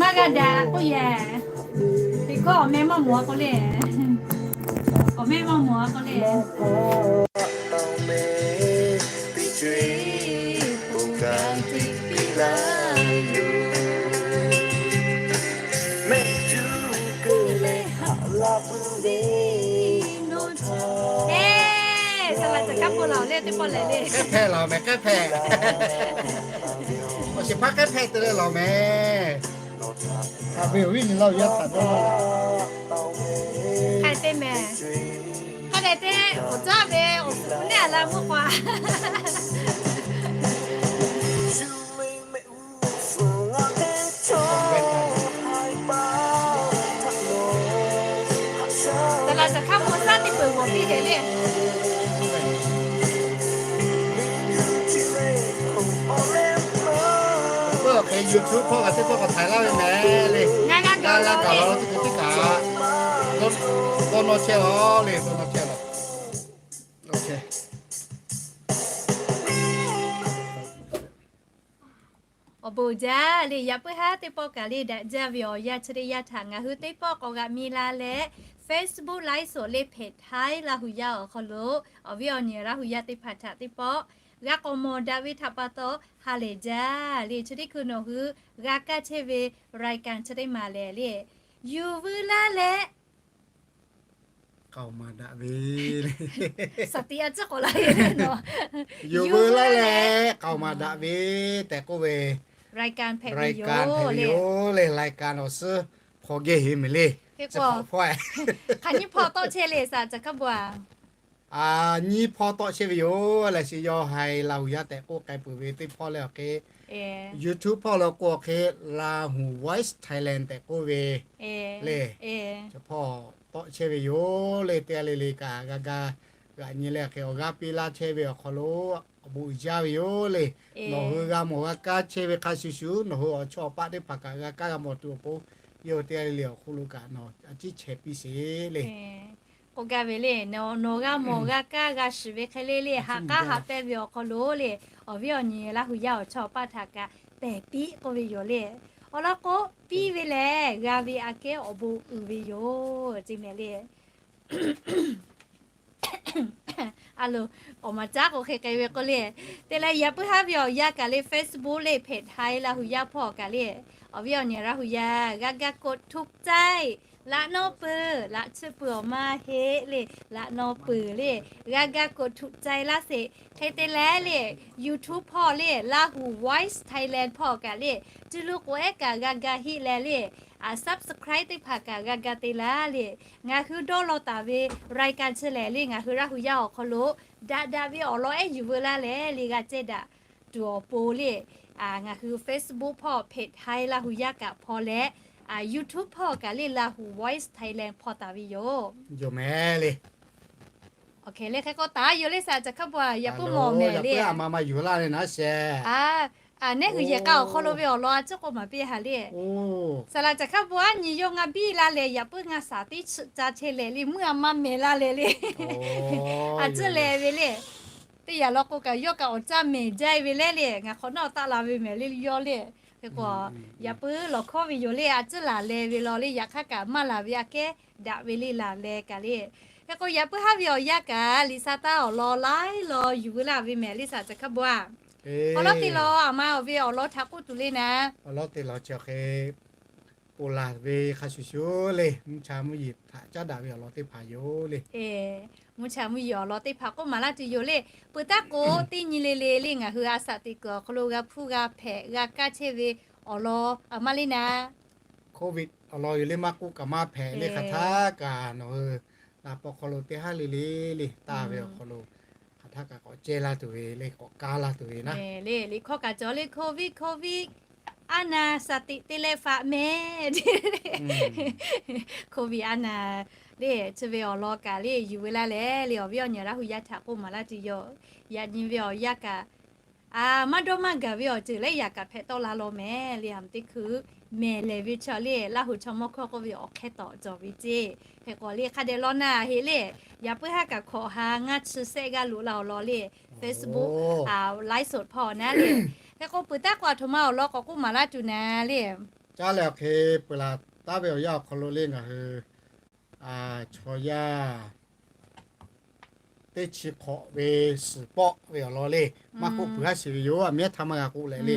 Maˇ g'a daꞈ k'oˆ yehˬ. Teˇ hkawˇ awˬ meh maˇ mawˬ a k'o le. Awˬ meh maˇ mawˬ a k'o le. Eˬ, saˍ laꞈ caˬ hkaˉ peuˬ laˬ le, teˇ pawˆ lehˬ le. K'ehˉ hpehꞈ laˬ mehˍ, k'ehˉ hpehꞈ. Awˬ shehˍ hpaˇ k'ehˉ hpehꞈ te leh laˬ mehˍ. Haꞈ ve awˬ viˉ nyi laˇ yaˇ htaꞈ dawˇ law. Hk'a te mehˍ. Hk'a dehꞈ te, awˬ caˉ ve awˬ suhˍ neˉ a la mvuhˇ k'aw. Saˍ laꞈ caˬ hkaˉ mawˬ shaˉ teˇ peuˬ mawˬ piˇ hk'e le. Peuˬ hk'e YouTube hpawˇ kaꞈ teˇ pawˆ k'awꞈ htaiˍ laˇ ve mehˍ le. Ngaˬ g'a gaˬ la gaˬ la teˇ hkui teˇ kaꞈ dawˇ nawˇ chehˇ law le, dawˇ nawˇ chehˇ law. Awˬ bon uiˍ jaˇ le, yaꞈ puiˉ haˉ teˇ pawˆ kaꞈ le daꞈ jaˇ ve awˬ yanˇ chi teˇ yanˇ htaꞈ ngaˬ hui teˇ pawˆ k'awꞈ g'aꞈ mi la leh, Facebook live show le hpeꞈ htaiˍ Laˇ huˍ yaˇ awˬ hk'aw lo awˬ viˉ awˬ nyi Laˇ huˍ yaˇ teˇ hpaˍ htaꞈ teˇ pawˆ g'a k'awꞈ mawˬ daꞈ ve htaꞈ pa taw ha lehˬ jaˇ le. Chi teˇ hkui nawˬ hui g'a kaˇ chehˇ ve รายการ chi teˇ maˬ lehˬ le, yuˬ veu laˇ leh k'aoˍ maˍ daꞈ ve, saˍ tiꞈ a ciˉ k'awꞈ la ve le nawˬ, yuˬ veu laˇ leh k'aoˍ maˍ daꞈ ve tehꞈ k'oˆ ve รายการ hpehꞈ ve yoˬ le. รายการ awˬ suhˉ hpaw geh heˍ mehˍ le. Hk'aˬ nyiˇ hpawˇ tawˆ chehˇ le saˍ laꞈ caˬ hkaˉ bon a? Nyiˇ hpawˇ tawˆ chehˇ ve yoˬ. Lehˬ shi yawˇ haiˬ Laˇ huˍ yaˇ tehꞈ k'oˆ k'ai peuˬ ve teˇ hpawˇ leh awˬ hk'e, YouTube hpawˇ lo k'o awˬ hk'e Laˇ huˍ Voice Thailand tehꞈ k'oˆ ve le, chi hpawˇ tawˆ chehˇ ve yoˬ le. Teˇ g'aˇ le le kaꞈ g'a ga g'aꞈ nyi leh awˬ hk'e awˬ g'aˇ piˇ laˇ chehˇ ve awˬ hk'aw lo awˬ bon uiˍ jaˇ ve yoˬ le. Nawˬ hui g'a mawˬ g'a kaˇ chehˇ ve hk'a shuˍ shuˍ, nawˬ hui awˬ chawˇ awˬ paˆ teˇ hpaˍ kaꞈ g'a kaˇ g'a mawˬ tuˬ awˬ pon, yawˇ hui teˇ g'aˇ le le awˬ hk'oˆ lo kaꞈ nawˬ a ciˉ chehˇ piˇ sheˍ le. K'oˆ gaˇ ve le, nawˬ g'a mawˬ g'a kaˇ g'a shiˍ ve hk'e le le, haꞈ k'aˉ haꞈ pehnˇ ve awˬ hk'aw lo le, awˬ viˉ awˬ nyi Laˇ huˍ yaˇ awˬ chawˇ awˬ paˆ htaꞈ kaꞈ pehˬ piˇ k'oˆ ve yoˬ le. Awˬ lawn k'o, piˇ ve lehˬ g'a ve aꞈ kehˉ awˬ bon uiˍ ve yoˬ, ceˇ mehˍ le. A lo, awˬ maˍ caˉ k'o hk'e k'ai ve k'o le. Te leh yaꞈ puiˉ haˉ ve awˬ yanˇ kaꞈ le Facebook le hpeꞈ htaiˍ Laˇ huˍ yaˇ hpawˇ kaꞈ le, awˬ viˉ awˬ nyi Laˇ huˍ yaˇ g'a ga กดถูกใจ laꞈ nawˇ peuˬ, laꞈ tsuhˇ peuˬ awˬ maˇ heˆ le, laꞈ nawˇ peuˬ le, g'a ga กดถูกใจ laˇ sheˍ. Hk'e te leh le, YouTube hpawˇ le Laˇ huˍ Voice Thailand hpawˇ kaꞈ le, cuˇ lu k'o ehˉ kaꞈ g'a ga heˆ leh le, subscribe teˇ hpaˍ kaꞈ g'a ga te laˇ le. Ngaˬ hui dawˇ law taˍ ve รายการ chi lehˬ le, ngaˬ hui Laˇ huˍ yaˇ awˬ hk'aw lo daꞈ daꞈ ve awˬ lawn ehˉ yuˬ veu laˇ leh le g'a cehˇ daꞈ tuˬ awˬ pon le, ngaˬ hui Facebook hpawˇ hpeꞈ htaiˍ Laˇ huˍ yaˇ kaꞈ hpaw leh, YouTube hpawˇ kaꞈ le Laˇ huˍ Voice Thailand hpaw taˍ ve yoˬ. Yoˬ mehˍ le. Awˬ hk'e le hk'e k'o taˍ yoˬ le saˍ laꞈ caˬ hkaˉ bon a, yaꞈ puiˉ mawˬ mehˍ le. Aˬ, neˉ hui yehˬ k'a awˬ hk'aw lo ve awˬ lawn a ciˉ k'oˆ maˍ piˇ ha le. Saˍ laꞈ caˬ hkaˉ bon a nyi yawˇ ngaˇ biˇ la leh yaꞈ puiˉ ngaˇ shaˍ tiˉ chi ca chehˇ leh le, meuˇ a maˇ mehˍ la leh le. A ciˉ leh ve le. Teˇ yanˇ law k'o kaꞈ yawˇ kaꞈ awˬ caˇ mehˍ jaˇ ve leh le, ngaˬ hk'awꞈ nawˉ taˆ la ve mehˍ le yawˇ le. Hk'e k'o, yaꞈ puiˉ lawˬ hkawˇ ve yoˬ le, a ciˉ laˬ leh ve law le, yaꞈ hk'aˇ kaꞈ maˇ laˬ ve aꞈ kehˉ daꞈ ve le laˬ leh kaꞈ le. Hk'e k'o yaꞈ puiˉ haˉ ve awˬ yanˇ kaꞈ Liꞈ shaˍ taˇ awˬ lawn laiˉ lawn yuˬ veu laˇ ve mehˍ le saˍ laꞈ caˬ hkaˉ bon a. Awˬ lawn te law aˬ ma awˬ ve awˬ lawn htaꞈ k'oˆ tuˬ le naˍ. Awˬ lawn te law chi hk'e ponˬ laˬ ve hk'a shuˍ shuˍ le, mvuhˇ cha mvuhˇ yeˬ htaꞈ caˉ daꞈ ve awˬ lawn teˇ hpaˍ yoˬ le. Mvuhˇ cha mvuhˇ yeˬ awˬ lawn teˇ hpaˍ k'oˆ maˍ laˇ tuˬ yoˬ le. Peuˬ taˉ k'o teˇ nyi le le le ngaˬ hui a shaꞈ teꞈ kuiˬ awˬ hk'aw lo g'a hpuˇ g'a hpehꞈ g'a kaˇ chehˇ ve awˬ lawn aˬ ma le naˍ. Covid awˬ lawn yoˬ le, maˇ k'oˆ kaꞈ maˇ hpehꞈ le, hk'aˬ htaˇ kaꞈ nawˬ hui naˍ paw hk'aw lo teˇ haˉ le le le taˇ ve awˬ hk'aw lo hk'aˬ htaˇ kaꞈ k'awꞈ ceh laˇ tuˬ ve le, k'awꞈ kaˇ laˇ tuˬ ve naˍ. Liꞈ hkawˇ kaꞈ cawˬ le, Covid Covid a naˍ shaˍ tiꞈ te leh faꞈ mehˍ. Covid a naˍ le, chi ve awˬ lawn kaꞈ le yuˬ veu laˇ leh le, awˬ viˉ awˬ nyi Laˇ huˍ yaˇ htaꞈ k'oˆ maˍ laˇ tuˬ yoˬ. Yaꞈ nyi ve awˬ yanˇ kaꞈ, a, maˇ dawˇ maˇ gaˬ ve awˬ ceuˬ leh yaꞈ kaꞈ hpehꞈ tawˆ la law mehˍ le, aˬ teˇ hkui mehˬ lehˬ ve chaw le, Laˇ huˍ chaw mawˇ hkawˇ k'oˆ ve awˬ hk'e tawˆ cawˬ ve ceˇ. Hk'e k'o le hk'a dehꞈ law na heˆ le, yaꞈ puiˉ haˉ kaꞈ hkawꞈ ha ngaˇ chi sehˆ g'aˇ loꞈ la awˬ lawn le, Facebook live สด hpawˇ naˉ le. Hk'e k'o peuˬ taˉ k'o aˬ htoꞈ ma awˬ lawn k'awꞈ k'oˆ maˍ laˇ tuˬ naˍ le. Caˇ leh awˬ hk'e peuˬ laˬ taˉ ve awˬ yanˇ awˬ hk'aw lo le ngaˬ hui chaw yaˇ teˇ chi hk'awꞈ ve suhˍ pawˆ ve awˬ lawn le, maˇ k'oˆ peuˬ haˉ shiˍ ve yoˬ. A miˉ htaˇ maˇ g'a k'oˆ leh le.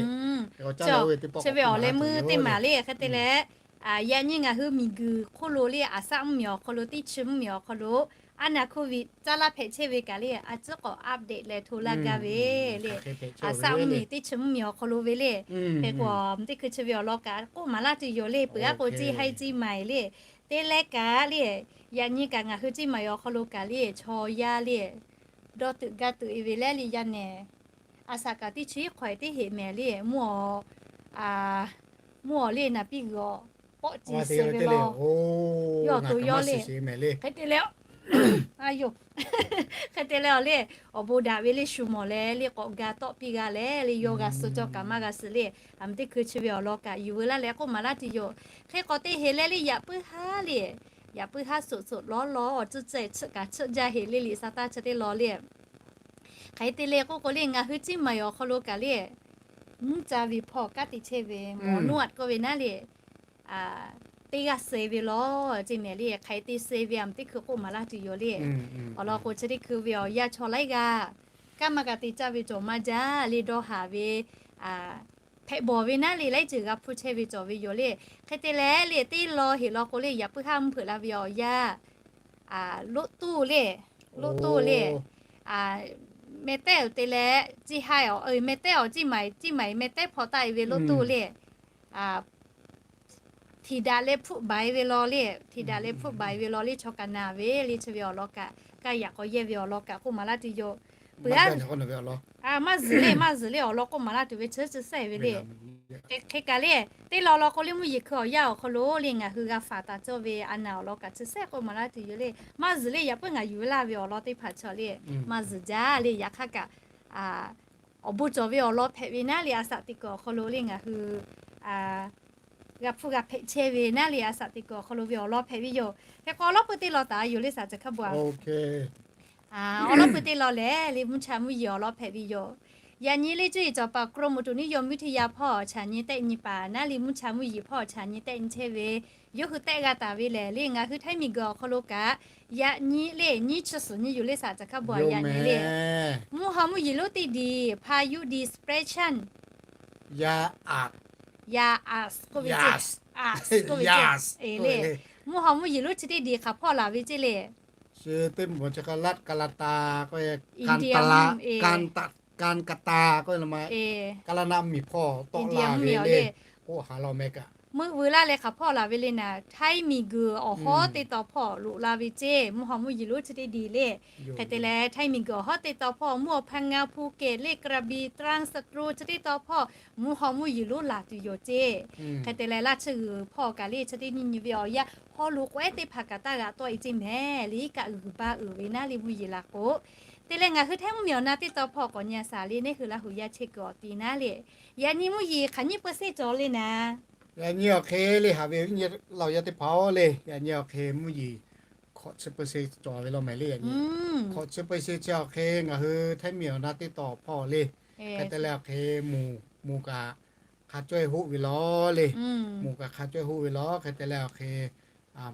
Chi ve awˬ leh meuˇ teˇ maˬ le. Hk'e te leh, yaꞈ nyi ngaˬ hui miˬguiˬ hk'oˆ lo le, aˬ saˆ mvuhˇmiˬ awˬ hk'aw lo, teˇ chi mvuhˇmiˬ awˬ hk'aw lo, a naˬ hk'oˆ viˆ caˇ laˇ hpehꞈ chehˇ ve kaꞈ le, a tcuhˉ k'awꞈ update leh hto laˇ gaˇ ve le. Aˬ saˆ mvuhˇmiˬ teˇ chi mvuhˇmiˬ awˬ hk'aw lo ve le. Hk'e k'o teˇ hkui chi ve awˬ lawn kaꞈ k'oˆ maˍ laˇ tuˬ yoˬ le. Peuˬ aˉ k'o ceˇ haiˉ ceˇ maˍ le, teˇ leh kaꞈ le, yaꞈ nyi kaꞈ ngaˬ hui ceˇ maˍ awˬ hk'aw lo kaꞈ le chaw yaˇ le dawˇ teuꞈ gaˇ teuꞈ e ve leh le yaˇ nehˬ, a saˍ kaꞈ teˇ chi hk'awꞈ teˇ heˆ mehˍ le, mvuhˇ awˬ mvuhˇ awˬ le naˍ piˇ g'uiˬ awˬ pawˆ ci suh ve law, yawˇ awˬ to yawˇ le. Hk'e te leh, a yoˬ, hk'e te leh awˬ le, awˬ bon daꞈ ve le shu mawˬ leh le k'awꞈ ga tawˆ piˇ g'a leh le yawˇ g'a suh cawˇ kaꞈ maˇ g'a suh le. A mvuhˇ teˇ hkui chi ve awˬ lawn kaꞈ yuˬ veu laˇ leh k'oˆ maˍ laˇ tuˬ yoˬ. Hk'e k'o teˇ heˆ leh le yaꞈ puiˉ haˉ le, yaꞈ puiˉ haˉ suhˍ suhˍ lawˉ lawˉ awˬ tcuhˉ ceh chiˆ kaꞈ chiˆ jaˇ heˆ le le sa taˇ chi teˇ law le. Hk'e te leh k'oˆ k'o le ngaˬ hui ceˇ maˍ awˬ hk'aw lo kaꞈ le, mvuhˇ ca ve hpawˇ kanˉ te chehˇ ve mawˬ nuˇ aꞈ k'oˆ ve naˉ le, teˇ g'aˇ suh ve law ceˇ mehˍ le. Hk'e te suh ve a mvuhˇ teˇ hkui k'oˆ maˍ laˇ tuˬ yoˬ le. Awˬ lawn k'o chi teˇ hkui ve awˬ yanˇ chaw laiˉ g'aˇ kanˉ maˇ g'a te caˇ ve cawˬ maˇ jaˇ le dawˇ haˍ ve hpehꞈ bawˬ ve naˉ le laiˉ ceuˬ g'a hpuˇ chehˇ ve cawˬ ve yoˬ le. Hk'e te leh le teˇ law heˆ law k'o le yaꞈ puiˉ haˉ mvuhˇ hpeuꞈ la ve awˬ yanˇ loˆ tuˇ le, loˆ tuˇ le, meh tehˉ awˬ te leh ceˇ haiˉ awˬ, meh tehˉ awˬ ceˇ maˍ ceˇ maˍ meh tehˉ hpawˇ taˆ e ve loˆ tuˇ le, htiꞈ daꞈ leh hpfuhˆ baiˍ ve law le, htiꞈ daꞈ leh hpfuhˆ baiˍ ve law le chaw kaꞈ naˍ ve le chi ve awˬ lawn kaꞈ, kaˇ yaꞈ k'aw yehˇ ve awˬ lawn kaꞈ k'oˆ maˍ laˇ tuˬ yoˬ. Peuˬ maˇ zuhˬ le maˇ zuhˬ le awˬ lawn k'oˆ maˍ laˇ tuˬ ve chi chi sehˆ ve le. Hk'e kaꞈ le, teˇ law law k'o le mvuhˇ yeˬ hkui awˬ yanˇ awˬ hk'aw lo le ngaˬ hui g'a faˍ taˍ cawˇ ve a naˍ awˬ lawn kaꞈ chi sehˆ k'oˆ maˍ laˇ tuˬ yoˬ le. Maˇ zuhˬ le yaꞈ puiˉ ngaˬ yuˬ ve laˇ ve awˬ lawn teˇ hpaˍ chaw le, maˇ zuhˬ jaˇ le. Yaꞈ hk'aˇ kaꞈ awˬ bon cawˬ ve awˬ lawn hpehꞈ ve naˉ le a saˍ teˇ kuiˬ awˬ hk'aw lo le ngaˬ hui g'a hpuˇ g'a hpehꞈ chehˇ ve naˉ le a saˍ teˇ kuiˬ awˬ hk'aw lo ve awˬ lawn hpehꞈ ve yoˬ. Hk'e k'o awˬ lawn pui teˇ law taˍ yoˬ le saˍ ca hkaˇ bawˬ a. Awˬ lawn pui teˇ law lehˬ le mvuhˇ cha mvuhˇ yeˬ awˬ lawn hpehꞈ ve yoˬ. Yaꞈ nyi le cuˇ yiˍ cawˬ paˍ กรมอุตุนิยมวิทยา hpawˇ chaꞈ nyi tehˆ nyi paˍ naˉ le mvuhˇ cha mvuhˇ yeˬ hpawˇ chaꞈ nyi tehˆ nyi chehˇ ve, yawˇ hui tehˆ g'a taˍ ve lehˬ le ngaˬ hui Htaiˇ miˬguiˬ awˬ hk'aw lo kaꞈ, yaꞈ nyi le nyiˇ chi suhˍ nyi yoˬ le saˍ ca hkaˇ bawˬ a yaꞈ nyi le mvuhˇ haw mvuhˇ yeˬ lonˉ teˇ diˬ พายุ depression ยาอัด k'oˆ ve ceˇ, a k'oˆ ve ceˇ le, mvuhˇ haw mvuhˇ yeˬ lonˉ chi teˇ diˬ hk'aˬ hpawˇ laˬ ve ceˇ le. Chi teˇ mvuhˇ chi ka laˆ ka la ta k'o, India, ka ta k'o, ka la naˆ miˬ hpawˇ tawˆ la ve le, k'oˆ ha law meh kaꞈ meuˆ veu laˇ leh hk'aˬ hpawˇ laˬ ve le naˍ, Htaiˇ miˬguiˬ awˬ hawˉ teˇ taw hpawˇ loꞈ la ve ceˇ mvuhˇ haw mvuhˇ yeˬ lonˉ chi teˇ diˬ le. Hk'e te leh Htaiˇ miˬguiˬ awˬ hawˉ teˇ taw hpawˇ mvuhˇ awˬ hpaˇ ngaˇ hpu kehˬ le กระบี่ ตรัง สตูล chi teˇ taw hpawˇ mvuhˇ haw mvuhˇ yeˬ lonˉ laˬ tuˬ yoˬ ceˇ. Hk'e te leh laˇ chi g'uiˬ hpawˇ kaꞈ le chi teˇ nyi nyi ve awˬ yanˇ hawˉ lo k'awehˉ teˇ hpaˍ kaꞈ taˇ g'aꞈ tawˆ e ceˇ mehˍ le iˉ kaˆ g'uiˬ baˆ uiˍ ve naˉ le mvuhˇ yeˬ laˬ k'o, te leh ngaˬ hui Htaiˇ mvuhˇmiˬ awˬ na teˇ taw hpawˇ k'awꞈ nyi a shaˍ le neˇ hui Laˇ huˍ yaˇ chehˇ kuiˬ awˬ ti naˉ le, yaꞈ nyi mvuhˇ yeˬ hk'aˬ nyiˇ เปอร์เซ็นต์ cawˬ le naˍ. Yaꞈ nyi awˬ hk'e le haꞈ ve nyi laˇ yaˇ teˇ hpaˍ-oˬ le, yaꞈ nyi awˬ hk'e mvuhˇ yeˬ hkawꞈ chi เปอร์เซ็นต์ cawˬ ve law mehˍ le. Yaꞈ nyi hkawꞈ chi เปอร์เซ็นต์ chi awˬ hk'e ngaˬ hui Htaiˇ miˬ awˬ na teˇ taw hpawˇ le, hk'e te leh awˬ hk'e mvuhˇ kaꞈ hk'a cawehˇ hoˆ ve law le, mvuhˇ kaꞈ hk'a cawehˇ hoˆ ve law hk'e te leh awˬ hk'e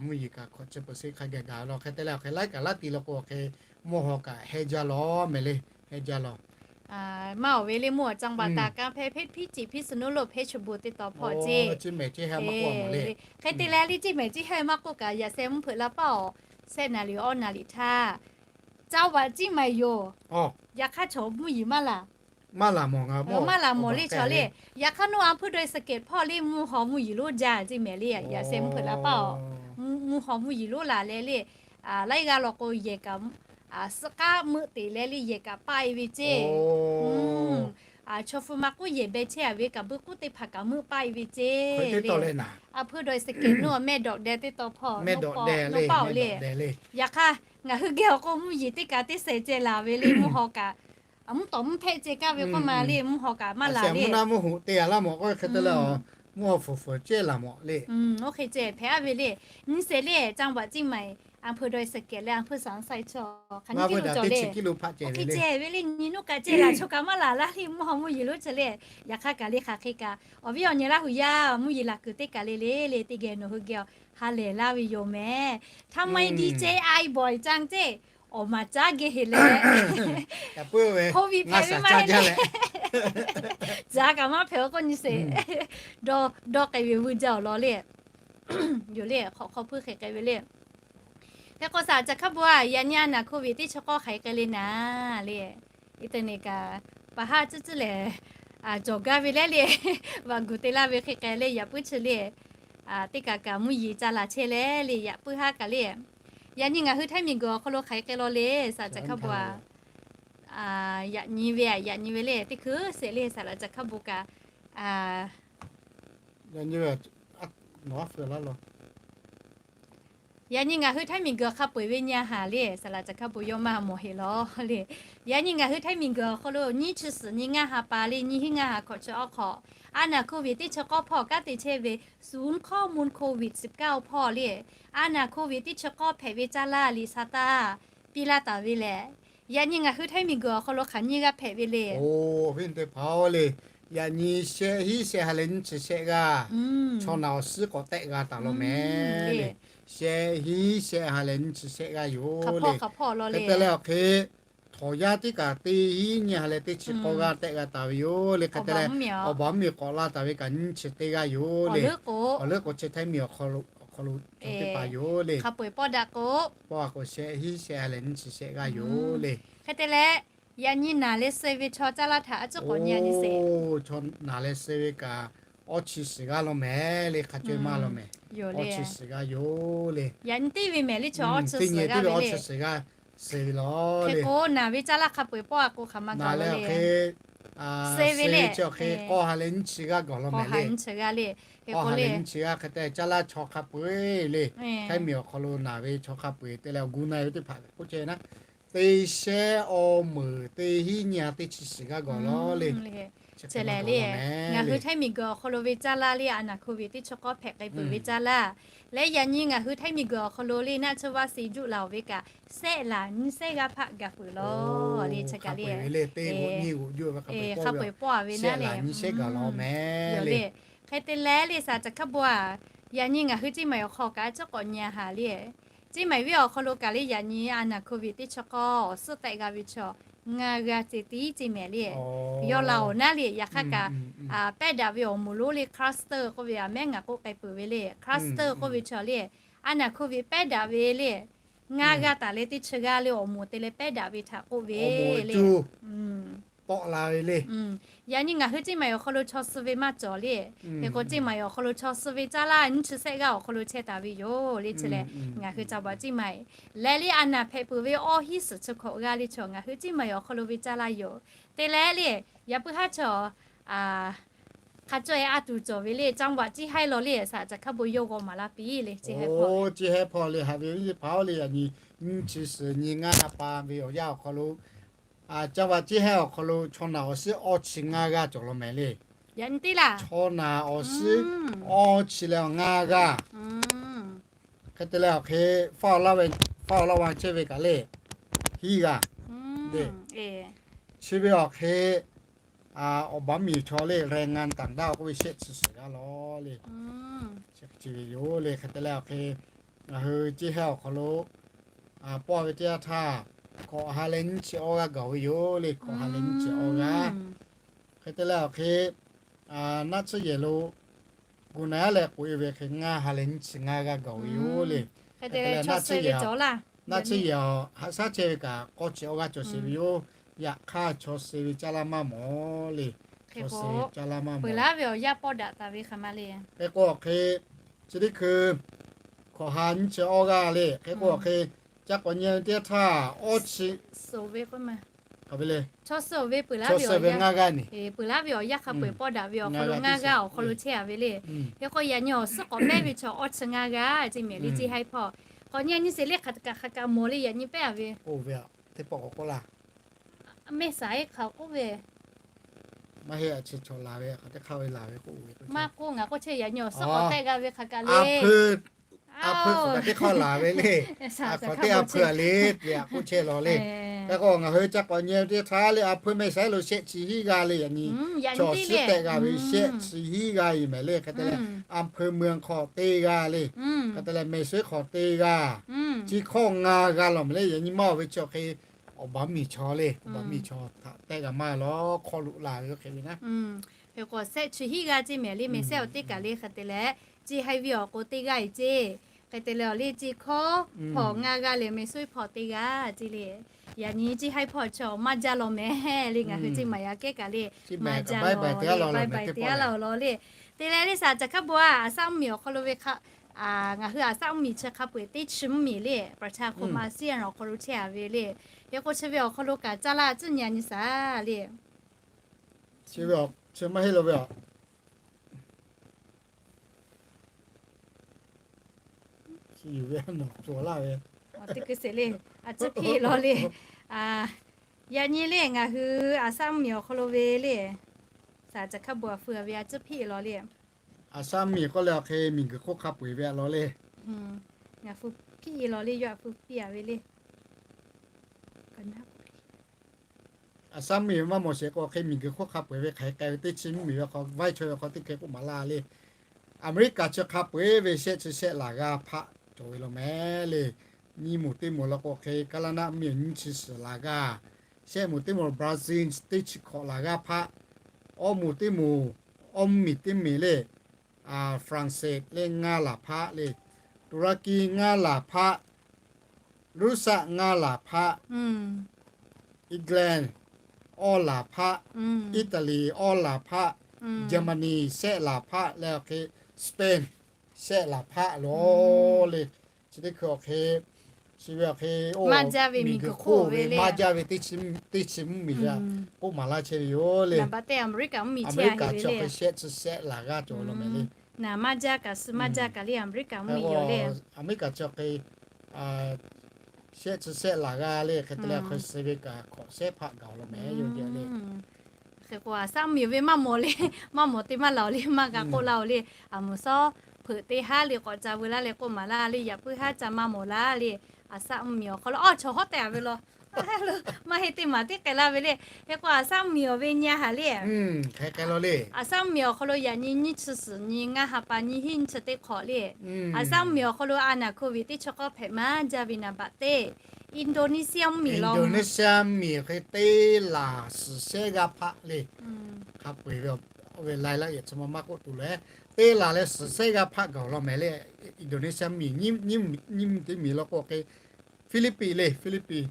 mvuhˇ yeˬ kaꞈ hkawꞈ chi เปอร์เซ็นต์ hk'a gaˬ gaˬ ve law hk'e te leh awˬ hk'e laiˉ kaꞈ laˇ ti law k'o awˬ hk'e mvuhˇ haw kaꞈ heh jaˇ law mehˍ le, heh jaˇ law. Maˇ awˬ ve le mvuhˇ awˬ จังหวัดตาก kanˉ hpehˇ hpeˇ hpiˇ ciˍ พิษณุโลก เพชรบูรณ์ teˇ taw hpawˇ ceˇ. Hk'e te leh le ceˇ mehˍ ceˇ haiˇ maˇ k'oˆ kaꞈ yaꞈ sheh mvuhˇ hpeuꞈ la paˇ awˬ, shehˆ naˍ riˍ awˇ naˍ riˍ htaˇ จังหวัดเชียงใหม่ yoˬ. Yaꞈ hk'aˇ chaw mvuhˇ yeˬ maˇ laˬ, maˇ laˬ mawˬ le chaw le. Yaꞈ hk'aˇ nawˬ a hpuˇ dawˬ e สะเก็ด hpawˇ le mvuhˇ haw mvuhˇ yeˬ lonˉ jaˇ ceˇ mehˍ le. Yaꞈ sheh mvuhˇ hpeuꞈ la paˇ awˬ, mvuhˇ haw mvuhˇ yeˬ lonˉ laˬ leh le, laiˉ g'aˇ law k'o yehˬ kaꞈ suh k'aˉ meuˆ teꞈ leh le yehˬ kaꞈ paˆ e ve ceˇ. Chaw hpu ma k'oˆ yehˬ beh chehˇ a ve kaꞈ beuꞈ k'oˆ teˇ hpaˍ kaꞈ meuˆ paˆ e ve ceˇ le. A hpuˇ dawˬ e สะเก็ด nawˬ mehˆ dawꞈ deh teˇ taw hpawˇ nawˬ paˆ awˬ le. Yaꞈ hk'aˇ ngaˬ hui geh awˬ k'o mvuhˇ yeˬ teˇ kaꞈ teˇ sehˍ ceh laˬ ve le mvuhˇ haw kaꞈ, mvuhˇ tawˍ mvuhˇ hpehˆ ceh kaˇ ve k'oˆ ma le mvuhˇ haw kaꞈ maˇ laˬ le. Mvuhˇ naˆ mvuhˇ hoꞈ te a laˇ mawˬ k'o hk'e te leh awˬ Mvuhˇ haw fuˍ fuˍ cehˇ laˬ mawꞈ le. Oˇ hk'e ceh hpehꞈ aˉ ve le. Nyi shehˍ le, จังหวัดเชียงใหม่ อำเภอดอยสะเก็ด leh อำเภอสามไซ chaw hk'aˬ nyiˇ kiˇ lo cawˬ le. Oˇ hk'e ceh ve le, nyi nuˇ kaꞈ ceh laˬ, chaw kaꞈ maˇ laˬ laˇ le, mvuhˇ haw mvuhˇ yeˬ lonˉ chi le. Yaꞈ hk'aˇ kaꞈ le hk'aˬ hk'e kaꞈ, awˬ viˉ awˬ nyi Laˇ huˍ yaˇ mvuhˇ yeˬ laˬ kuiˬ teˇ kaˬ le le le, teˇ geh nawˬ hui geh ha lehˬ laˇ ve yoˬ mehˍ. ทำไมดีเจไอบ่อยจัง ceh, awˬ maˍ caˉ geh heꞈ leh, COVID hpehꞈ ve maˇ heˆ le. Caˇ kaꞈ maˇ hpehꞈ-o k'oˆ nyi sheˍ. Dawˇ k'ai ve vuiˇ jaˇ awˬ lawn le. Yoˬ le, hk'awꞈ hk'aw puiˉ hk'e k'ai ve le. Hk'e k'o saˍ laꞈ caˬ hkaˉ bon-a, yaꞈ nyi a naˍ COVID teˇ chi k'awˇ hk'aˬ hk'e k'ai le naˍ le. Internet kaꞈ, paˍ haˉ tcuhˉ tcuhˉ lehˬ, cawˬ gaˇ ve leh le, vaꞈ guˬ te laˇ ve hk'e k'ai le, yaꞈ puiˉ chi le. Teˇ kaꞈ kaꞈ mvuhˇ yeˬ ca laˬ chehˇ leh le, yaꞈ puiˉ haˉ kaꞈ le. Yaꞈ nyi ngaˬ hui htaiˇ miˬ guiˬ awˬ hk'aw lo hk'aˬ hk'e k'ai law le, saˍ laꞈ caˬ hkaˉ bon-a. Yaꞈ nyi ve, yaꞈ nyi ve le, teˇ hkui sheˍ le, saˍ laꞈ caˬ hkaˉ bon kaꞈ. Yaꞈ nyi ngaˬ hui htaiˇ miˬ guiˬ hk'a peu-eˬ ve nyi a haˍ le, saˍ laꞈ caˬ hkaˉ bon yawˇ maˇ mawˬ heˆ law le. Yaꞈ nyi ngaˬ hui htaiˇ miˬ guiˬ awˬ hk'aw lo nyiˇ chi suhˍ nyi ngaˇ ha pa le, nyiˇ hinˉ ngaˇ ha hkawꞈ chi awˬ hk'aw, a naˍ COVID teˇ chi k'awˇ hpawˇ kanˉ te chehˇ ve, ศูนย์ข้อมูลโควิดสิบเก้า hpawˇ le, a naˍ COVID teˇ chi k'awˇ hpehꞈ ve caˇ laˇ liꞈ sa taˇ piˇ laˇ taˍ ve lehˬ, yaꞈ nyi ngaˬ hui htaiˇ miˬ guiˬ awˬ hk'aw lo hk'aˬ nyiˇ g'aˇ hpehꞈ ve le. Oˇ, awˬ viˉ teˇ hpaˍ-oˬ le, yaꞈ nyi shehˆ hinˉ shehˆ ha leh nyiˇ chi shehˆ g'aˇ, chaw naˬ awˬ suhˉ k'awꞈ tehˆ g'a taˍ law mehˍ le. Shehˆ hinˉ shehˆ ha leh nyiˇ chi shehˆ g'aˇ yoˬ le. Hk'e te leh awˬ hk'e, htawnˍ yaˇ teˇ kaꞈ teˇ hinˉ nyiˇ ha leh teˇ chi k'awˇ g'aˇ tehˆ g'a taˍ ve yoˬ le. Hk'e te leh, awˬ baˬ mvuhˇ miˬ k'awꞈ la taˍ ve kaꞈ nyiˇ chi teˇ g'aˇ yoˬ le. Awˬ leuˉ k'o chi htaiˇ miˬ awˬ hk'aw lo, awˬ hk'aw lo teˇ hpaˍ yoˬ le. Hk'a peu-eˬ pawˆ daꞈ k'o, pawˆ daꞈ k'o shehˆ hinˉ shehˆ ha leh nyiˇ chi shehˆ g'aˇ yoˬ le. Hk'e te leh, yaꞈ nyi naˬ leh suh ve chaw caˇ laˇ htaꞈ a ciˉ k'awꞈ nyi a nyi sheˍ. Chaw naˬ leh suh ve kaꞈ awˇ chi suhˍ g'aˇ law mehˍ le, hk'a caweh maˇ law mehˍ. Awˇ chi suhˍ g'aˇ yoˬ le. Yaꞈ nyi teˇ ve mehˍ le, chaw awˇ chi suhˍ g'aˇ ve le. Hk'e k'o naˬ ve caˇ laˇ hk'a peu-eˬ pawˆ a k'o hk'aˬ ma gaˬ law le. Suh ve le, chi awˬ hk'e k'awˇ ha leh nyiˇ chi g'aˇ gaˬ law mehˍ le. K'awˇ ha leh nyiˇ chi g'aˇ hk'e te caˇ laˇ chaw hk'a peu-eˬ le. Htaiˇ miˬ awˬ hk'aw lo naˬ ve chaw hk'a peu-eˬ te leh awˬ gu na-e ve teˇ hpaˍ k'oˆ chehˇ ve naˉ, teˇ shehˆ awˇ meunˍ teˇ hinˉ nyiˇ ha teˇ chi suhˍ g'aˇ gaˬ law le. Chi lehˬ le, ngaˬ hui htaiˇ miˬ guiˬ awˬ hk'aw lo ve caˇ laˇ le, a naˍ COVID teˇ chi k'awˇ hpehꞈ k'ai peuˬ ve caˇ laˇ leh, yaꞈ nyi ngaˬ hui htaiˇ miˬ guiˬ awˬ hk'aw lo le naˆ tsuhˇ vaˇ si juˆ la-oˬ ve kaꞈ, shehˆ laˬ nyiˇ shehˆ g'aˇ hpaˆ gaˬ peuˬ law le. Chi kaꞈ le, hk'a peu-eˬ pawˆ a ve naˉ le. Hk'e te leh le, saˍ laꞈ caˬ hkaˉ bon-a, yaꞈ nyi ngaˬ hui Ceˇ maiˍ awˬ hk'aw kaꞈ a ciˉ k'awꞈ nyi a haˍ le. Ceˇ maiˍ viˇ awˬ hk'aw lo kaꞈ le, yaꞈ nyi a naˍ COVID teˇ chi k'awˇ awˬ suhˉ tehˆ g'a ve chaw ngaˇ g'aˇ ceh tiˉ ceˇ mehˍ le. Yawˇ la-oˬ naˉ le, yaꞈ hk'aˇ kaꞈ pehˉ daꞈ ve awˬ moˍ lonˉ le cluster k'oˆ ve a mehˉ ngaˬ k'oˆ k'ai peuˬ ve le. Cluster k'oˆ ve chaw le, a naˍ COVID pehˉ daꞈ ve le, ngaˇ g'aˇ taˍ leh teˇ chi g'aˇ le awˬ moˍ te leh pehˉ daꞈ ve htaꞈ k'oˆ ve le. Tawˆ la ve le. Yaꞈ nyi ngaˬ hui ceˇ maiˍ awˬ hk'aw lo chaw suh ve maˇ cawˬ le. Hk'e k'o ceˇ maiˍ awˬ hk'aw lo chaw suh ve caˇ laˇ nyiˇ chi shehˆ g'aˇ awˬ hk'aw lo chehˇ taˍ ve yoˬ le. Chi lehˬ ngaˬ hui ca baꞈ ceˇ maiˍ leh le, a naˍ hpehꞈ peuˬ ve awˇ hiˉ suhˍ chi hkawꞈ g'aˇ le chaw ngaˬ hui ceˇ maiˍ awˬ hk'aw lo ve caˇ laˇ yoˬ. Te leh le, yaꞈ puiˉ haˉ chaw hk'a caweh a tuˬ cawˬ ve le, caˇ vaꞈ ceˇ haiˉ law le, saˍ laꞈ caˬ hkaˉ bon yawˇ g'aw maˍ laˇ piˇ le. Ceˇ haiˉ hpawˇ le, haꞈ ve viˉ teˇ hpaˍ-oˬ le, yaꞈ nyi nyiˇ chi suhˍ nyi ngaˇ ha pa ve awˬ yanˇ awˬ hk'aw lo, caˇ vaꞈ ceˇ haiˉ awˬ hk'aw lo chaw naˬ awˬ suhˉ awˇ chi ngaˇ g'aˇ cawˬ law mehˍ le. Yaꞈ nyi teˇ laˇ, chaw naˬ awˬ suhˉ awˇ chi leh awˬ ngaˇ g'aˇ. Hk'e te leh awˬ hk'e faˇ awˬ laˇ va chehˇ ve kaꞈ le, hiˉ g'aˇ. Chi ve awˬ hk'e awˬ baˬ miˬ chaw le, แรงงานต่างด้าว k'oˆ ve shehˆ chi suhˍ g'aˇ law le. Chi ve yoˬ le. Hk'e te leh awˬ hk'e ngaˬ hui ceˇ haiˉ awˬ hk'aw lo pawˆ ve teˇ yanˇ htaˇ, hkawꞈ ha leh nyiˇ chi awˇ g'aˇ gaˬ ve yoˬ le. Hkawꞈ ha leh nyiˇ chi awˇ g'aˇ. Hk'e te leh awˬ hk'e naˆ tsuhˇ yehˬ lo gu na-a leh k'oꞈ-e ve hk'e ngaˇ ha leh nyiˇ chi ngaˇ g'aˇ gaˬ ve yoˬ le. Hk'e te leh naˆ tsuhˇ yehˬ, naˆ tsuhˇ yehˬ haꞈ shaˉ chehˇ ve kaꞈ k'awˇ chi awˇ g'aˇ cawˬ sheˍ ve yoˬ. Yaꞈ hk'aˇ chaw suh ve caˇ laˇ maˇ mawˬ le. Chaw suh ve caˇ laˇ maˇ mawˬ. Peuˬ laˉ ve awˬ yanˇ pawˆ daꞈ taˍ ve hk'aˬ ma le. Hk'e k'o awˬ hk'e chi teˇ hkui hkawꞈ ha nyiˇ chi awˇ g'aˇ le. Hk'e k'o awˬ hk'e ca k'awꞈ nyi teˇ yanˇ htaˇ awˇ chi suhˍ ve k'o ma, chaw suh ve peuˬ laˉ ve ngaˇ g'aˇ, peuˬ laˉ ve awˬ yanˇ hk'a peu-eˬ pawˆ daꞈ ve awˬ hk'aw lo ngaˇ g'aˇ awˬ hk'aw lo chehˇ a ve le. Hk'e k'o yaꞈ nyi awˬ suhˉ k'awꞈ pehˉ ve chaw awˇ chi ngaˇ g'aˇ ceˇ mehˍ le. Ceˇ haiˉ hpawˇ k'awꞈ nyi nyi sheˍ le. Hk'aˬ kaꞈ hk'aˬ kaꞈ mawˬ le, yaꞈ nyi pehˉ a ve. Oˇ ve teˇ pawˆ k'awꞈ k'oˆ laˇ. Mehˆ saˍ iˉ hk'aˬ k'oˆ ve, Maˇ heˆ, a chi chaw laˬ ve hk'aˬ teˇ hk'aˇ ve laˬ ve k'oˆ ve k'o, maˇ k'oˆ, ngaˬ k'oˆ chehˇ ve yaꞈ nyi awˬ suhˉ k'awꞈ tehˆ g'a ve hk'aˬ kaꞈ le. A hpui, a hpui hk'aˬ kaꞈ teˇ hk'aˇ laˬ ve le. A hk'aˬ teˇ a hpui a le, te a k'oˆ chehˇ law le. Hk'e k'o ngaˬ hui ca k'awꞈ nyi teˇ htaˇ le, a hpui meh saiˉ lo shehˆ chi hiˉ g'a le, yaꞈ nyi chaw suhˉ tehˆ g'a ve shehˆ chi hiˉ g'a yoˬ mehˍ le. Hk'e te leh, a hpui mui hk'aw te g'a le. Hk'e te leh, meh suhˉ hk'aw te g'a. Chi hkawˇ ngaˬ g'a lawˬ mehˍ le. Yaꞈ nyi maˇ oˬ ve chi awˬ hk'e, awˬ baˬ miˬ chaw le, awˬ baˬ miˬ chaw htaꞈ tehˆ g'a maˇ law, hk'aw lo laˬ ve hk'e ve naˉ. Hk'e k'o shehˆ chi hiˉ g'a ceˇ mehˍ le, meh sehˉ awˬ teˇ kaˬ le. Hk'e te leh, chi haiˬ ve awˬ k'o teˇ g'aˇ e ceˇ. Hk'e te leh awˬ le chi hkawˇ hpawꞈ ngaˇ g'a leh meh suhˉ hpawꞈ teˇ g'aˇ ceˇ le. Yaꞈ nyi chi haiˬ hpawꞈ chaw maˇ jaˇ law mehˍ le. Ngaˬ hui chi maˍ yaꞈ kehˉ kaꞈ le, maˇ jaˇ law le, bye bye teˇ g'aˇ law le. Te leh le saˍ caˬ hk'a bvuhꞈ a, Assam miˬ awˬ hk'aw lo ve hk'a, ngaˬ hui Assam miˬ chi hk'a peu-eˬ teˇ chi mvuhˇ miˬ le, ประชาคมอาเซียน awˬ hk'aw lo chehˇ a ve le. Hk'e k'o chi ve awˬ hk'aw lo kaꞈ caˇ laˇ tcuhˉ nyi a nyi saˍ le. Chi maˇ heˆ lo ve a, chi yuˬ ve nawˬ cawˬ laˇ ve, teˇ hkui sheˍ le, a tcuhˉ hpiˇ law le. Yaꞈ nyi le ngaˬ hui Assam miˬ awˬ hk'aw lo ve le, saˍ caˬ hk'a bvuhꞈ a feu ve a tcuhˉ hpiˇ law le. Assam miˬ k'oˆ leh awˬ hk'e miˬguiˬ hk'oˆ hk'a peu-eˬ ve a law le. Ngaˬ hui piˇ law le, yawˇ a hu piˇ a ve le. Assam miˬ maˇ mawˬ sheˍ k'o, hk'e miˬguiˬ hk'oˆ hk'a peu-eˬ ve hk'aˬ hk'e k'ai ve teˇ chi mvuhˇ miˬ ve hk'aw, vaiˇ chaw ve hk'aw teˇ hk'e k'oˆ maˍ laˇ le. Aˍmeˍriˆkaˍ chi hk'a peu-eˬ ve shehˆ chi shehˆ laˬ g'aˇ hpaˆ cawˬ ve law mehˍ le. Nyiˇ moˍ teˇ moˍ law k'o, hk'e Kaˍlaˍnaˆ mvuhˇ miˬ nyiˇ chi suhˍ laˬ g'aˇ, shehˆ moˍ teˇ moˍ Brazil teˇ chi hkawꞈ laˬ g'aˇ hpaˆ, awˇ moˍ teˇ moˍ, awˇ mvuhˇ miˬ teˇ miˬ le, France le ngaˇ laˬ hpaˆ le, Turkey ngaˇ laˬ hpaˆ, Russia ngaˇ laˬ hpaˆ, England awˇ laˬ hpaˆ, Italy awˇ laˬ hpaˆ, Germany shehˆ laˬ hpaˆ leh awˬ hk'e Spain shehˆ laˬ hpaˆ law le. Chi teˇ hkui awˬ hk'e, chi ve awˬ hk'e, miˬguiˬ hk'oˆ ve maˇ jaˇ ve teˇ chi mvuhˇ miˬ a k'oˆ maˍ laˇ chehˇ ve yoˬ le. Aˍmeˍriˆkaˍ chi awˬ hk'e shehˆ chi shehˆ laˬ g'aˇ cawˬ law mehˍ le. Naˍ maˇ jaˇ kaꞈ suh maˇ jaˇ kaꞈ le, Aˍmeˍriˆkaˍ mvuhˇ miˬ yoˬ le. Aˍmeˍriˆkaˍ chi awˬ hk'e shehˆ chi shehˆ laˬ g'aˇ le. Hk'e te leh hk'e suh ve kaꞈ hkawꞈ shehˉ hpaˆ gaˬ law mehˍ yoˬ le. Hk'e k'o Assam miˬ ve maˇ mawˬ le, maˇ mawˬ te maˇ laˬ le, maˇ g'a k'oˆ laˇ oˬ le. A moˍ sawˉ hpeuꞈ teˇ haˉ le k'awꞈ ca veu laˇ leh k'oˆ maˍ laˇ le, yaꞈ puiˉ haˉ ca maˇ mawˬ laˇ le. Assam miˬ awˬ hk'aw lo awˬ chaw hawˉ tehꞈ a ve law. Maˇ heˆ teˇ maˬ tiˉ k'ai laˇ ve le. Hk'e k'o Assam miˬ awˬ ve nyi a haˍ le. Assam miˬ awˬ hk'aw lo yaꞈ nyi nyiˇ chi suhˍ nyi ngaˇ ha pa nyiˇ hinˉ nyiˇ chi teˇ hk'awꞈ le. Assam miˬ awˬ hk'aw lo a naˍ โควิด teˇ chi k'awˇ hpehꞈ maˇ jaˇ ve naˍ baꞈ teˇ, Indonesia mvuhˇ miˬ law. Indonesia mvuhˇ miˬ hk'e teˇ laˬ suhˍ shehˆ g'aˇ hpaˆ le. Hk'a peu-eˬ ve, ve laiˉ laˇ yehˬ chi ma maˇ k'oˆ tuˬ leh, teˇ laˬ leh suhˍ shehˆ g'aˇ hpaˆ gaˬ law mehˍ le. Indonesia mvuhˇ miˬ nyiˇ, nyiˇ miˬ teˇ miˬ law k'o hk'e, Philippines le, Philippines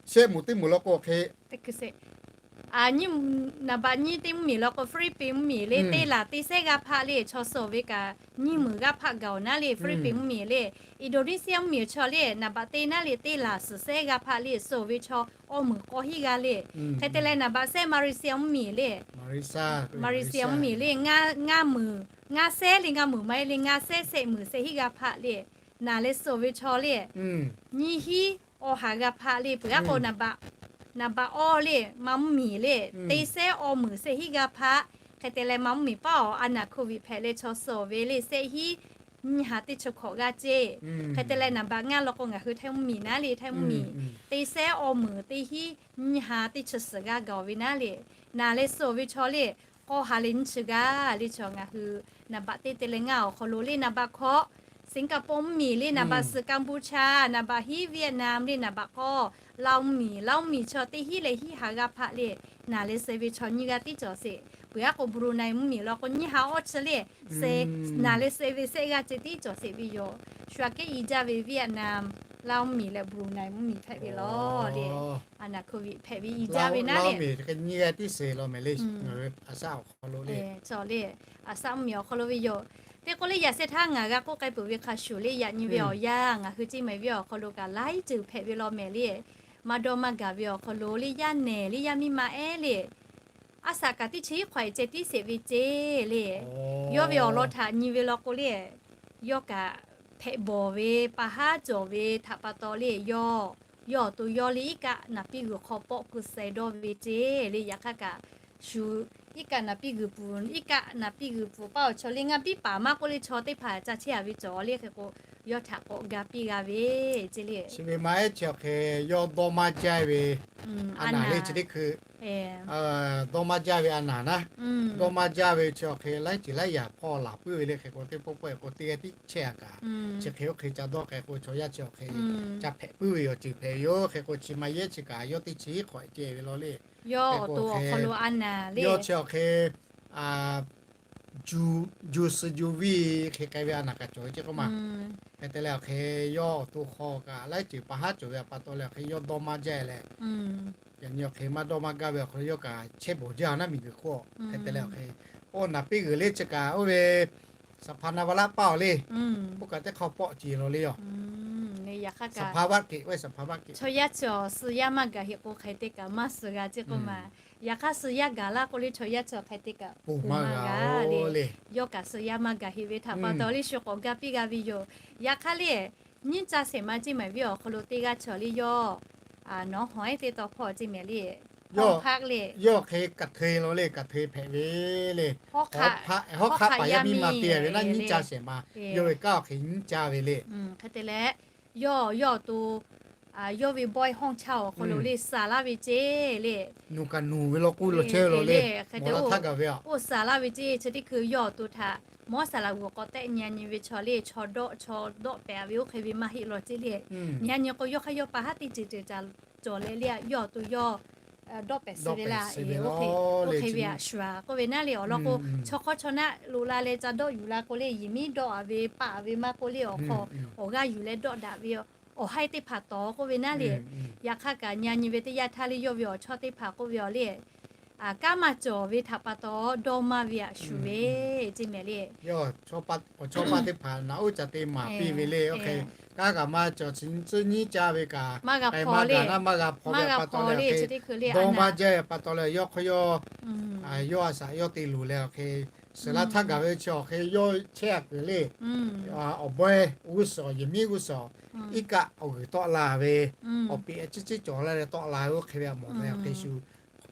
shehˆ moˍ teˇ moˍ law k'o hk'e, naˍ baꞈ nyiˇ teˇ mvuhˇ miˬ law k'o Philippines mvuhˇ miˬ le, teˇ laˬ teˇ shehˆ g'aˇ hpaˆ le chaw suh ve kaꞈ nyiˇ meunˍ g'aˇ hpaˆ gaˬ awˬ naˉ le Philippines mvuhˇ miˬ le. Indonesia mvuhˇ miˬ chaw le naˍ baꞈ teˇ naˉ le teˇ laˬ suhˍ shehˆ g'aˇ hpaˆ le suh ve chaw awˇ meunˍ k'awˇ hinˉ g'aˇ le. Hk'e te leh naˍ baꞈ shehˆ Malaysia mvuhˇ miˬ le, Malaysia mvuhˇ miˬ le ngaˇ meunˍ, ngaˇ shehˆ le ngaˇ meunˍ maˇ heˆ le ngaˇ shehˆ shehˆ meunˍ shehˆ hinˉ g'aˇ hpaˆ le naˍ leh suh ve chaw le nyiˇ hinˉ awˬ ha g'aˇ hpaˆ le peuˬ aˉ k'o, naˍ baꞈ awˇ le ma mvuhˇ miˬ le teˇ shehˆ awˇ meunˍ shehˆ hinˉ g'aˇ hpaˆ. Hk'e te leh ma mvuhˇ miˬ paˉ awˬ a naˍ โควิด hpehꞈ leh chaw suh ve le shehˆ hinˉ nyiˇ ha teˇ chi hkawꞈ g'aˇ ceˇ. Hk'e te leh naˍ baꞈ ngaˇ law k'o ngaˬ hui Htaiˇ mvuhˇ miˬ naˉ le Htaiˇ mvuhˇ miˬ teˇ shehˆ awˇ meunˍ teˇ hinˉ nyiˇ ha teˇ chi suhˍ g'aˇ gaˬ ve naˉ le naˍ leh suh ve chaw le k'awˇ ha leh nyiˇ chi g'aˇ le chaw ngaˬ hui naˍ baꞈ teˇ te leh ngaˇ awˬ hk'aw lo le naˍ baꞈ hkawꞈ Singapore mvuhˇ miˬ le naˍ baꞈ suhˍ Cambodia naˍ baꞈ hinˉ Vietnam le naˍ baꞈ k'awˇ Laos mvuhˇ miˬ, Laos mvuhˇ miˬ chaw teˇ hinˉ leh hinˉ ha g'aˇ hpaˆ le naˍ leh suh ve chaw nyiˇ g'aˇ tiˉ cawˬ sheˍ. Peuˬ aˉ k'o Brunei mvuhˇ miˬ law k'o nyiˇ ha awˇ chi le naˍ leh suh ve shehˆ g'aˇ ceh tiˉ cawˬ sheˍ ve yoˬ. Shu aꞈ kehˉ i jaˇ ve Vietnam, Laos mvuhˇ miˬ leh Brunei mvuhˇ miˬ hpehꞈ ve law le. A naˍ โควิด hpehꞈ ve i jaˇ ve naˉ le. Cawˬ le, Assam mvuhˇ miˬ awˬ hk'aw lo ve yoˬ. Teˇ k'oˆ le yaꞈ shehˆ htaˇ ngaˬ g'a k'oˆ k'ai peuˬ ve hk'a shuˍ le yaꞈ nyi ve awˬ yanˇ ngaˬ hui Ceˇ maiˍ venˇ awˬ hk'aw lo kaꞈ laiˉ ceuˬ hpehꞈ ve law mehˍ le. Maˇ dawˇ maˇ gaˬ ve awˬ hk'aw lo le yaˇ nehˬ le yaˇ miˇ ma ehˉ le a shaꞈ kaꞈ teˇ chi hiˉ hk'awꞈ e ceh tiˉ sheˍ ve ceˇ le. Yawˇ ve awˬ lawn htaꞈ nyi ve law k'o le, yawˇ kaꞈ hpehꞈ bawˬ ve pa haˉ cawˬ ve htaꞈ pa taw le, yawˇ, yawˇ awˬ to yawˇ le iˉ kaˆ naˍ piˇ g'uiˬ hk'aw pawˆ keu suh dawˇ ve ceˇ le. Yaꞈ hk'aˇ kaꞈ shu iˉ kaˆ naˍ piˇ g'uiˬ pfuhˍ, iˉ kaˆ naˍ piˇ g'uiˬ pfuhˍ paˇ awˬ chaw le ngaˇ biˉ paˍ maˇ k'oˆ le chaw teˇ hpaˍ ca chehˇ a ve cawˬ le hk'e k'o, yawˇ htaꞈ k'awꞈ ga piˇ g'a ve ceˇ le. Chi ve maˇ heˆ chi awˬ hk'e yawˇ dawˇ maˇ jaˇ ve a naˍ le chi teˇ hkui dawˇ maˇ jaˇ ve a naˍ naˉ, dawˇ maˇ jaˇ ve chi awˬ hk'e laiˉ ceuˬ laiˉ yaꞈ hpawˇ laˬ puiˉ ve le hk'e k'o, teˇ pawˆ pawˆ e k'o teˇ g'aˇ tiˉ chehˇ a kaꞈ, chi hk'e oˇ hk'e ca dawˇ k'ai k'o chaw yaˇ chi awˬ hk'e ca hpehꞈ puiˉ ve awˬ ceuˬ hpehꞈ ve yoˬ. Hk'e k'o chi ma yehˇ chi kaꞈ yawˇ teˇ chi hk'awꞈ ceh ve law le. Hk'e k'o hk'e yawˇ chi awˬ hk'e ju suh ju viˇ hk'e k'ai ve a naˍ kaꞈ cawˬ ve ceˇ k'oˆ ma. Hk'e te leh awˬ hk'e yawˇ awˬ to hk'aw kaꞈ laiˉ ceuˬ pa haˉ cawˬ ve a pa taw leh awˬ hk'e yawˇ dawˇ maˇ jaˇ leh, yaꞈ nyi awˬ hk'e maˇ dawˇ maˇ gaˇ ve awˬ hk'aw lo yawˇ kaꞈ chehˇ bawˬ jaˇ a naˉ miˬguiˬ hk'oˆ. Hk'e te leh awˬ hk'e oˇ naˍ piˇ g'uiˬ le chi kaꞈ oˇ ve สภาพแวดล้อม paˇ awˬ le, oˇ kaꞈ teˇ hk'aw pawˆ ce law le yoˬ. Yaꞈ hk'aˇ kaꞈ chaw yaˇ chi awˬ suh yaˇ maˇ gaˬ heˆ k'o hk'e te kaꞈ maˇ suh g'a ceˇ k'oˆ ma. Yaꞈ hk'aˇ suh yaˇ gaˬ laˇ k'o le chaw yaˇ chi awˬ hk'e te kaꞈ ponˬ maˇ g'a le. Yawˇ kaꞈ suh yaˇ maˇ gaˬ heˆ ve htaꞈ pa taw le shu k'awꞈ ga piˇ g'a ve yoˬ. Yaꞈ hk'aˇ le nyiˇ ca shehˍ ma ceˇ maˬ viˉ awˬ hk'aw lo teˇ g'aˇ chaw le yawˇ nawˉ hawˬ ehˉ teˇ taw hpawˇ ceˇ mehˍ le. Yawˇ hk'e kaꞈ hteˇ law le, kaꞈ hteˇ hpehꞈ ve le. Hawˉ hk'aˆ paˍ yaˇ miˇ ma te ve naˉ nyiˇ ca shehˍ ma, yawˇ ve kanˉ awˬ hk'e nyiˇ ca ve le. Hk'e te leh yawˇ yawˇ awˬ to yawˇ ve บ้านห้องเช่า awˬ hk'aw lo le saˍ laˇ ve ceˇ le. Nawˬ kaꞈ nawˬ ve law k'oˆ law chehˇ ve law le. Hk'e te oˇ saˍ laˇ ve ceˇ chi teˇ hkui yawˇ awˬ to htaꞈ mawˉ saˍ laꞈ g'uˬ k'awꞈ tehˆ nyi a nyi ve chaw le chaw dawˆ chaw dawˆ pehˍ ve oˇ hk'e ve maˇ heˆ law ceˇ le. Nyi a nyi k'o yawˇ hk'aˇ yawˇ pa haˉ teˇ ceuˬ ceuˬ ca cawˬ leh le yawˇ awˬ to yawˇ dawˆ pehˍ suh ve laˇ. Oˇ hk'e ve a shu a k'oˆ ve naˉ le awˬ lawn k'o, chaw hk'awˇ chaw naˆ loꞈ la leh ca dawˆ yuˬ la k'o le yehˬ miˉ dawˆ a ve paˆ a ve maˇ k'oˆ le awˬ hk'aw awˬ g'aˇ yuˬ leh dawˆ daꞈ ve awˬ haiˇ teˇ hpaˍ tawˍ k'oˆ ve naˉ le. Yaꞈ hk'aˇ kaꞈ nyi a nyi ve teˇ yanˇ htaˇ le yawˇ ve awˬ chawˇ teˇ hpaˍ k'oˆ ve awˬ le kanˉ maˇ cawˬ ve htaꞈ pa taw dawˇ maˇ ve a shu ve ceˇ mehˍ le. Awˬ chawˇ paˇ teˇ hpaˍ naꞈ uˉ ca te maˍ piˇ ve le. Oˇ hk'e kanˉ kaꞈ maˇ cawˬ, tcuh nyiˉ caˇ ve kaꞈ k'ai maˇ gaˬ naˉ maˇ g'a hpaw ve pa taw leh awˬ hk'e dawˇ maˇ jaˇ ve pa taw leh yawˇ hk'aˇ yawˇ yawˇ a shaꞈ yawˇ te luˬ leh awˬ hk'e suhˍ laˇ htaˇ gaˬ ve chi awˬ hk'e yawˇ chehˇ a kuiˬ le. Awˬ bawehˇ g'uˇ suhˍ yehˬ miˉ g'uˇ suhˍ iˉ kaˆ awˬ g'uiˬ tawˆ la ve, awˬ peꞈ a ciˉ ciˉ cawˬ la leh tawˆ la ve oˇ hk'e ve a mawˬ ve awˬ hk'e shu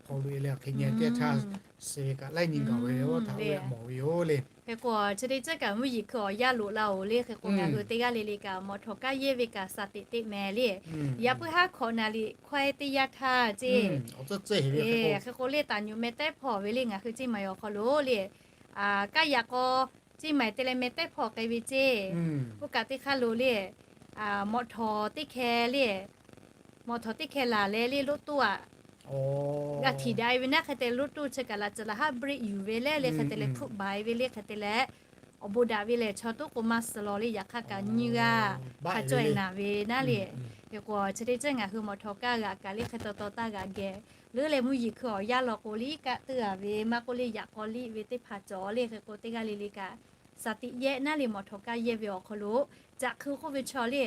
hk'aw lo e leh awˬ hk'e nyi teˇ htaˇ suhˍ ve kaꞈ laiˉ nyi gaˬ ve oˇ htaꞈ oˇ ve a mawˬ ve yoˬ le. Hk'e k'o chi teˇ ceuˬ kaꞈ mvuhˇ yeˬ hkui awˬ yanˇ loꞈ la oˬ le. Hk'e k'o ngaˬ hui teˇ g'aˇ le le kaꞈ mawꞈ htawˍ kaˇ yehˇ ve kaꞈ สติ teˇ mehˍ le. Yaꞈ puiˉ haˉ hkawꞈ naˍ liꞈ hkawehˇ teˇ yanˇ htaˇ ceˇ, hk'e k'o le taˍ nyuꞈ meh tehˉ hpawˇ ve le ngaˬ hui ceˇ maˬ awˬ hk'aw lo le kaˇ yaꞈ k'aw ceˇ maˬ te leh meh tehˉ hpawˇ k'ai ve ceˇ. Oˇ kaꞈ teˇ hk'aˇ lo le mawꞈ htawˍ teˇ hkeh le mawꞈ htawˍ teˇ hkeh laˬ leh le รถตู้ aꞈ g'a htiꞈ daꞈ e ve naˉ hk'e te รถตู้ chi kaꞈ laꞈ ceuˬ laꞈ haˉ เบรก yuˬ ve le le hk'e te leh hpfuhˆ baˬ e ve le hk'e te leh awˬ bon daꞈ ve lehˬ chaw toˉ k'o maˇ suh law le. Yaꞈ hk'aˇ kaꞈ nyiˇ g'aˇ hk'a cawˇ e naˍ ve naˉ le. Hk'e k'o chi teˇ ceuˬ ngaˬ hui mawꞈ htawˍ kaˇ g'aꞈ kaꞈ le hk'e taw taw taˇ g'aꞈ geh leuˉ leh mvuhˇ yeˬ hkui awˬ yanˇ law k'o le iˉ kaˆ teuˇ a ve maˇ k'oˆ le yaꞈ k'aw liˆ ve teˇ hpaˍ cawˬ le. Hk'e k'o teˇ g'aˇ le le kaꞈ สติ yehˇ naˉ le mawꞈ htawˍ kaˇ yehˇ ve awˬ hk'aw lo caꞈ hkui k'oˆ ve chaw le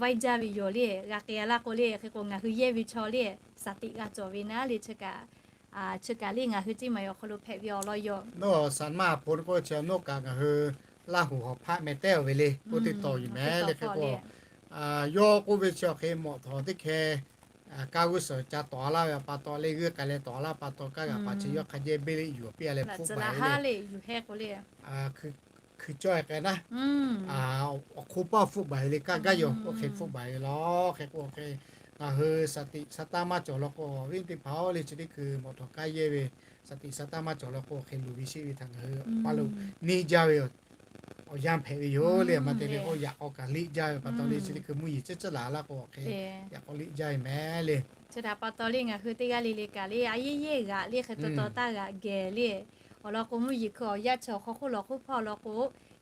vaiˇ jaˇ ve yoˬ le. G'a k'ai a laˇ k'o le hk'e k'o ngaˬ hui yehˇ ve chaw le สติ g'a cawˬ ve naˉ le chi kaꞈ chi kaꞈ le ngaˬ hui ceˇ maˬ awˬ hk'aw lo hpehꞈ ve awˬ lawn yoˬ. Nawˬ สามารถโพสต์ k'oˆ ve chi nawˬ kaꞈ ngaˬ hui Laˇ huˍ hawˍ hpaˆ meh tehˉ ve le k'oˆ teˇ taw yuˬ meh le. Hk'e k'o yawˇ k'oˆ ve chi awˬ hk'e mawꞈ htawˍ teˇ hkeh kaˇ g'uˇ suhˍ ca tawˍ a laˇ ve pa taw le g'uiˇ k'ai leh tawˍ a laˇ pa taw kaˇ g'aꞈ paˍ chi yawˇ hk'a jehˇ beˇ le yuˬ piˇ a leh hpfuhˆ baˬ ve le. Hkui cawˇ e k'ai naˉ, awˬ hk'oˆ paˇ hpfuhˆ baˬ ve le kaˇ gaˇ yoˬ. Oˇ hk'e hpfuhˆ baˬ ve law. Hk'e k'o hk'e ngaˬ hui สติ สตังค์ maˇ cawˬ law k'o viˉ teˇ hpaˍ oˇ le chi teˇ hkui mawꞈ htawˍ kaˇ yehˇ ve สติ สตังค์ maˇ cawˬ law k'o hk'e luˬ ve sheˆ ve htaꞈ ngaˬ hui paˇ lo neˇ jaˇ ve yoˬ. Awˬ yanˇ hpehꞈ ve yoˬ le. Maˇ te le k'o yaꞈ k'aw kaꞈ liˆ jaˇ ve pa taw le chi teˇ hkui mvuhˇ yeˬ ciˉ ciˉ laˬ laˇ k'o hk'e yaꞈ k'aw liˆ jaˇ ve meh le. Chi htaꞈ pa taw le ngaˬ hui teˇ g'aˇ le le kaꞈ le a yehˇ yehˇ g'aꞈ le hk'e taw taw taˇ g'aꞈ geh le awˬ lawn k'o mvuhˇ yeˬ hkui awˬ yanˇ chi awˬ hk'aw hk'oˆ lawˬ hk'oˆ hpawˇ law k'o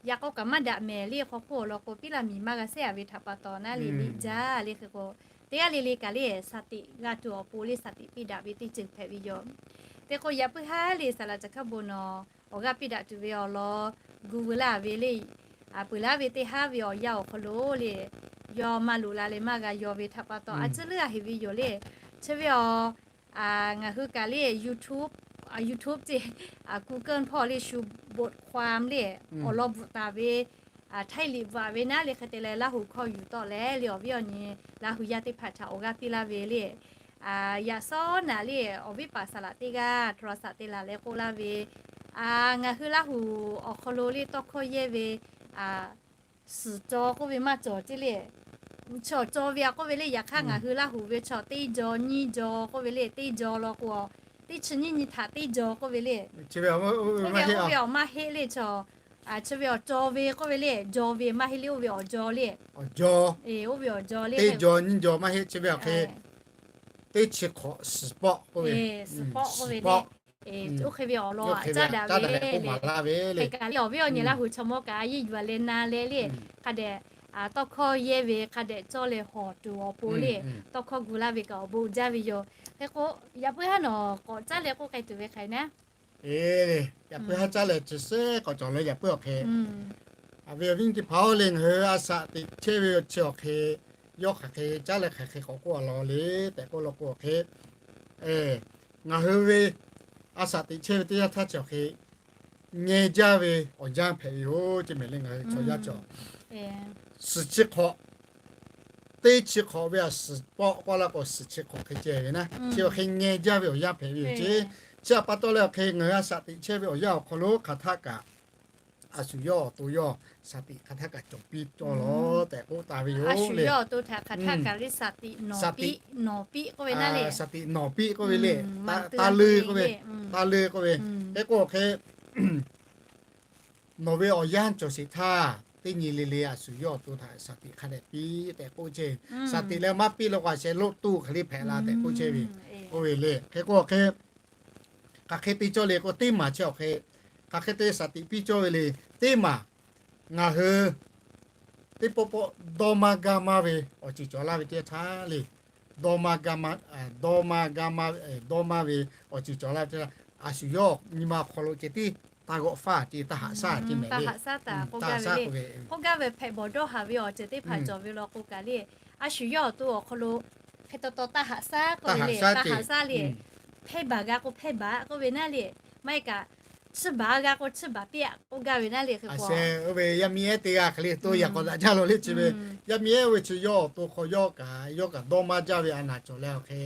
yaꞈ k'aw kaꞈ maˇ daꞈ mehˍ le. Hk'aw hk'oˆ awˬ lawn k'o piˉ laˇ miˬ maˇ g'a sehˉ a ve htaꞈ pa taw naˉ le liˆ jaˇ le. Hk'e k'o teˇ g'aˇ le le kaꞈ le สติ g'a tuˬ awˬ pon le สติ piˇ daꞈ ve teˇ ceuˬ hpehꞈ ve yoˬ. Te k'o yaꞈ puiˉ haˉ le saˍ laꞈ caˬ hkaˇ bon nawˬ awˬ g'aˇ piˇ daꞈ tuˬ ve awˬ lawn gu veu laˇ ve le, peuˬ laˇ ve teˇ haˉ ve awˬ yanˇ awˬ hk'aw lo le yawˇ maˇ loꞈ la leh maˇ g'a yaw ve htaꞈ pa taw a ciˉ leuˉ a heˍ ve yoˬ le. Chi ve awˬ ngaˬ hui kaꞈ le YouTube, YouTube ceˇ, Google hpawˇ le shu บทความ le awˬ lawn bvuhꞈ taˍ ve, htaiˇ liꞈ bvuhꞈ ve naˉ le hk'e te leh Laˇ huˍ hkawˇ yuˬ tawˆ leh le awˬ viˉ awˬ nyi Laˇ huˍ yaˇ teˇ hpaˍ htaꞈ awˬ g'aˇ piˇ laˇ ve le yaꞈ shawˉ naꞈ le awˬ viˉ paˍ saˍ laꞈ teˇ g'aˇ โทรศัพท์ te laˬ leh k'oˆ laˇ ve, ngaˬ hui Laˇ huˍ awˬ hk'aw lo le tawˇ hkawˇ yehˇ ve suhˍ caw k'oˆ ve maˇ cawˬ ceˇ le. Chaw caw ve a k'oˆ ve le, yaꞈ hk'aˇ ngaˬ hui Laˇ huˍ ve chaw teˇ jaw nyiˇ jaw k'oˆ ve le, teˇ jaw law k'o, teˇ chi nyiˇ nyi htaꞈ teˇ jaw k'oˆ ve le. Oˇ ve oˇ ve awˬ maˇ heˆ le chaw, chi ve awˬ caw ve k'oˆ ve le, jaw ve maˇ heˆ le, oˇ ve awˬ jaw le. Oˇ ve awˬ jaw le, teˇ jaw nyiˇ jaw maˇ heˆ, chi ve awˬ hk'e teˇ chi hk'awꞈ suhˍ pawˆ k'oˆ ve, suhˍ pawˆ k'oˆ ve le. Oˇ hk'e ve awˬ lawn caˉ daꞈ ve le. Hk'e kaꞈ le awˬ viˉ awˬ nyi Laˇ huˍ chaw mawˇ kaꞈ a yeˇ yuˬ a leh na leh le, hk'a dehꞈ tawˇ hkawˇ yehˇ ve hk'a dehꞈ cawˇ leh hawˬ tuˬ awˬ pon le, tawˇ hkawˇ gu laˇ ve kaꞈ awˬ bon jaˇ ve yoˬ. Hk'e k'o, yaꞈ puiˉ haˉ nawˬ k'awꞈ caˉ leh k'oˆ k'ai tuˬ ve hk'aˬ hk'e naˉ, yaꞈ puiˉ haˉ caˉ leh chi shehˉ k'awꞈ cawˬ leh yaꞈ puiˉ awˬ hk'e, a ve awˬ viˉ teˇ hpaˍ-oˬ le, ngaˬ hui a shaꞈ teꞈ chehˇ ve awˬ chi awˬ hk'e, yawˇ hk'aˬ hk'e caˉ leh hk'aˬ hk'e k'awꞈ k'oˆ a law le tehꞈ k'oˆ law k'o awˬ hk'e, ngaˬ hui ve a shaꞈ teꞈ chehˇ ve teˇ yanˇ htaˇ chi awˬ hk'e ngeh jaˇ ve awˬ yanˇ hpehꞈ ve yoˬ ceˇ mehˍ le. Ngaˬ hui chaw yaˇ cawˬ suhˍ chi hk'awꞈ, teˇ chi hk'awꞈ ve a suhˍ pawˆ k'oˆ laˇ k'o suhˍ chi hk'awꞈ hk'e ceh ve naˉ, chi awˬ hk'e ngeh jaˇ ve awˬ yanˇ hpehꞈ ve yoˬ ceˇ. Chi a pa taw leh awˬ hk'e ngaˬ hui a shaꞈ teꞈ chehˇ ve awˬ yanˇ awˬ hk'aw lo hk'aˬ htaˆ kaꞈ a shu yawˇ awˬ to yawˇ shaˍ tiꞈ hk'aˬ htaˆ kaꞈ cawˬ piˇ cawˇ lawˬ tehꞈ k'oˆ taˍ ve yoˬ le. Nawˬ piˇ, shaˍ tiꞈ nawˬ piˇ k'oˆ ve le. Taˇ leuˇ k'oˆ ve, taˇ leuˇ k'oˆ ve, hk'e k'o hk'e nawˬ ve awˬ yanˇ cawˬ sheˍ htaˇ teˇ nyi le le a shu yawˇ awˬ to htaꞈ shaˍ tiꞈ hk'a dehꞈ piˇ tehꞈ k'oˆ chehˇ ve. Shaˍ tiꞈ leh maˇ piˇ la k'o a sheh loˆ tuˇ hk'e le hpehꞈ la tehꞈ k'oˆ chehˇ ve. Oˇ ve le, hk'e k'o hk'e hk'aˬ hk'e te cawˇ le k'o teˇ maˬ chi awˬ hk'e hk'aˬ hk'e te shaˍ tiꞈ piˇ cawˇ ve le. Teˇ maˬ ngaˬ hui teˇ pawˆ pawˆ dawˇ maˇ gaˇ maˇ ve awˬ ceuˬ cawˬ laˇ ve teˇ htaˇ le, dawˇ maˇ gaˇ maˇ, dawˇ maˇ gaˇ maˇ, dawˇ maˇ ve awˬ ceuˬ cawˬ laˇ ve teˇ htaˇ, a shu yawˇ nyi ma awˬ hk'aw lo ceh tiˉ taˇ g'awˆ faˇ ceh taˇ haꞈ shaˉ ceh mehˍ le. K'oˆ gaˇ ve hpehꞈ bawˬ dawˇ haˍ ve awˬ ceuˬ teˇ hpaˍ cawˬ ve law k'o kaꞈ le, a shu yawˇ awˬ to awˬ hk'aw lo hk'e taw taw taˇ haꞈ shaˉ k'oˆ ve le, taˇ haꞈ shaˉ le. Hpehˇ baˬ g'a k'o hpehˇ baˬ k'oˆ ve naˉ le, maˇ heˆ kaꞈ chiˇ baˬ g'a k'o chiˇ baˬ piˇ-aꞈ k'oˆ gaˇ ve naˉ le. Hk'e k'o, yaˇ miˇ ehˉ teˇ g'aˇ hk'e le to yaꞈ k'awꞈ daꞈ jaˇ law le chi ve, yaˇ miˇ ehˉ oˇ ve chi yawˇ awˬ to hk'aw yawˇ kaꞈ yawˇ kaꞈ dawˇ maˇ jaˇ ve a naˬ cawˬ leh awˬ hk'e,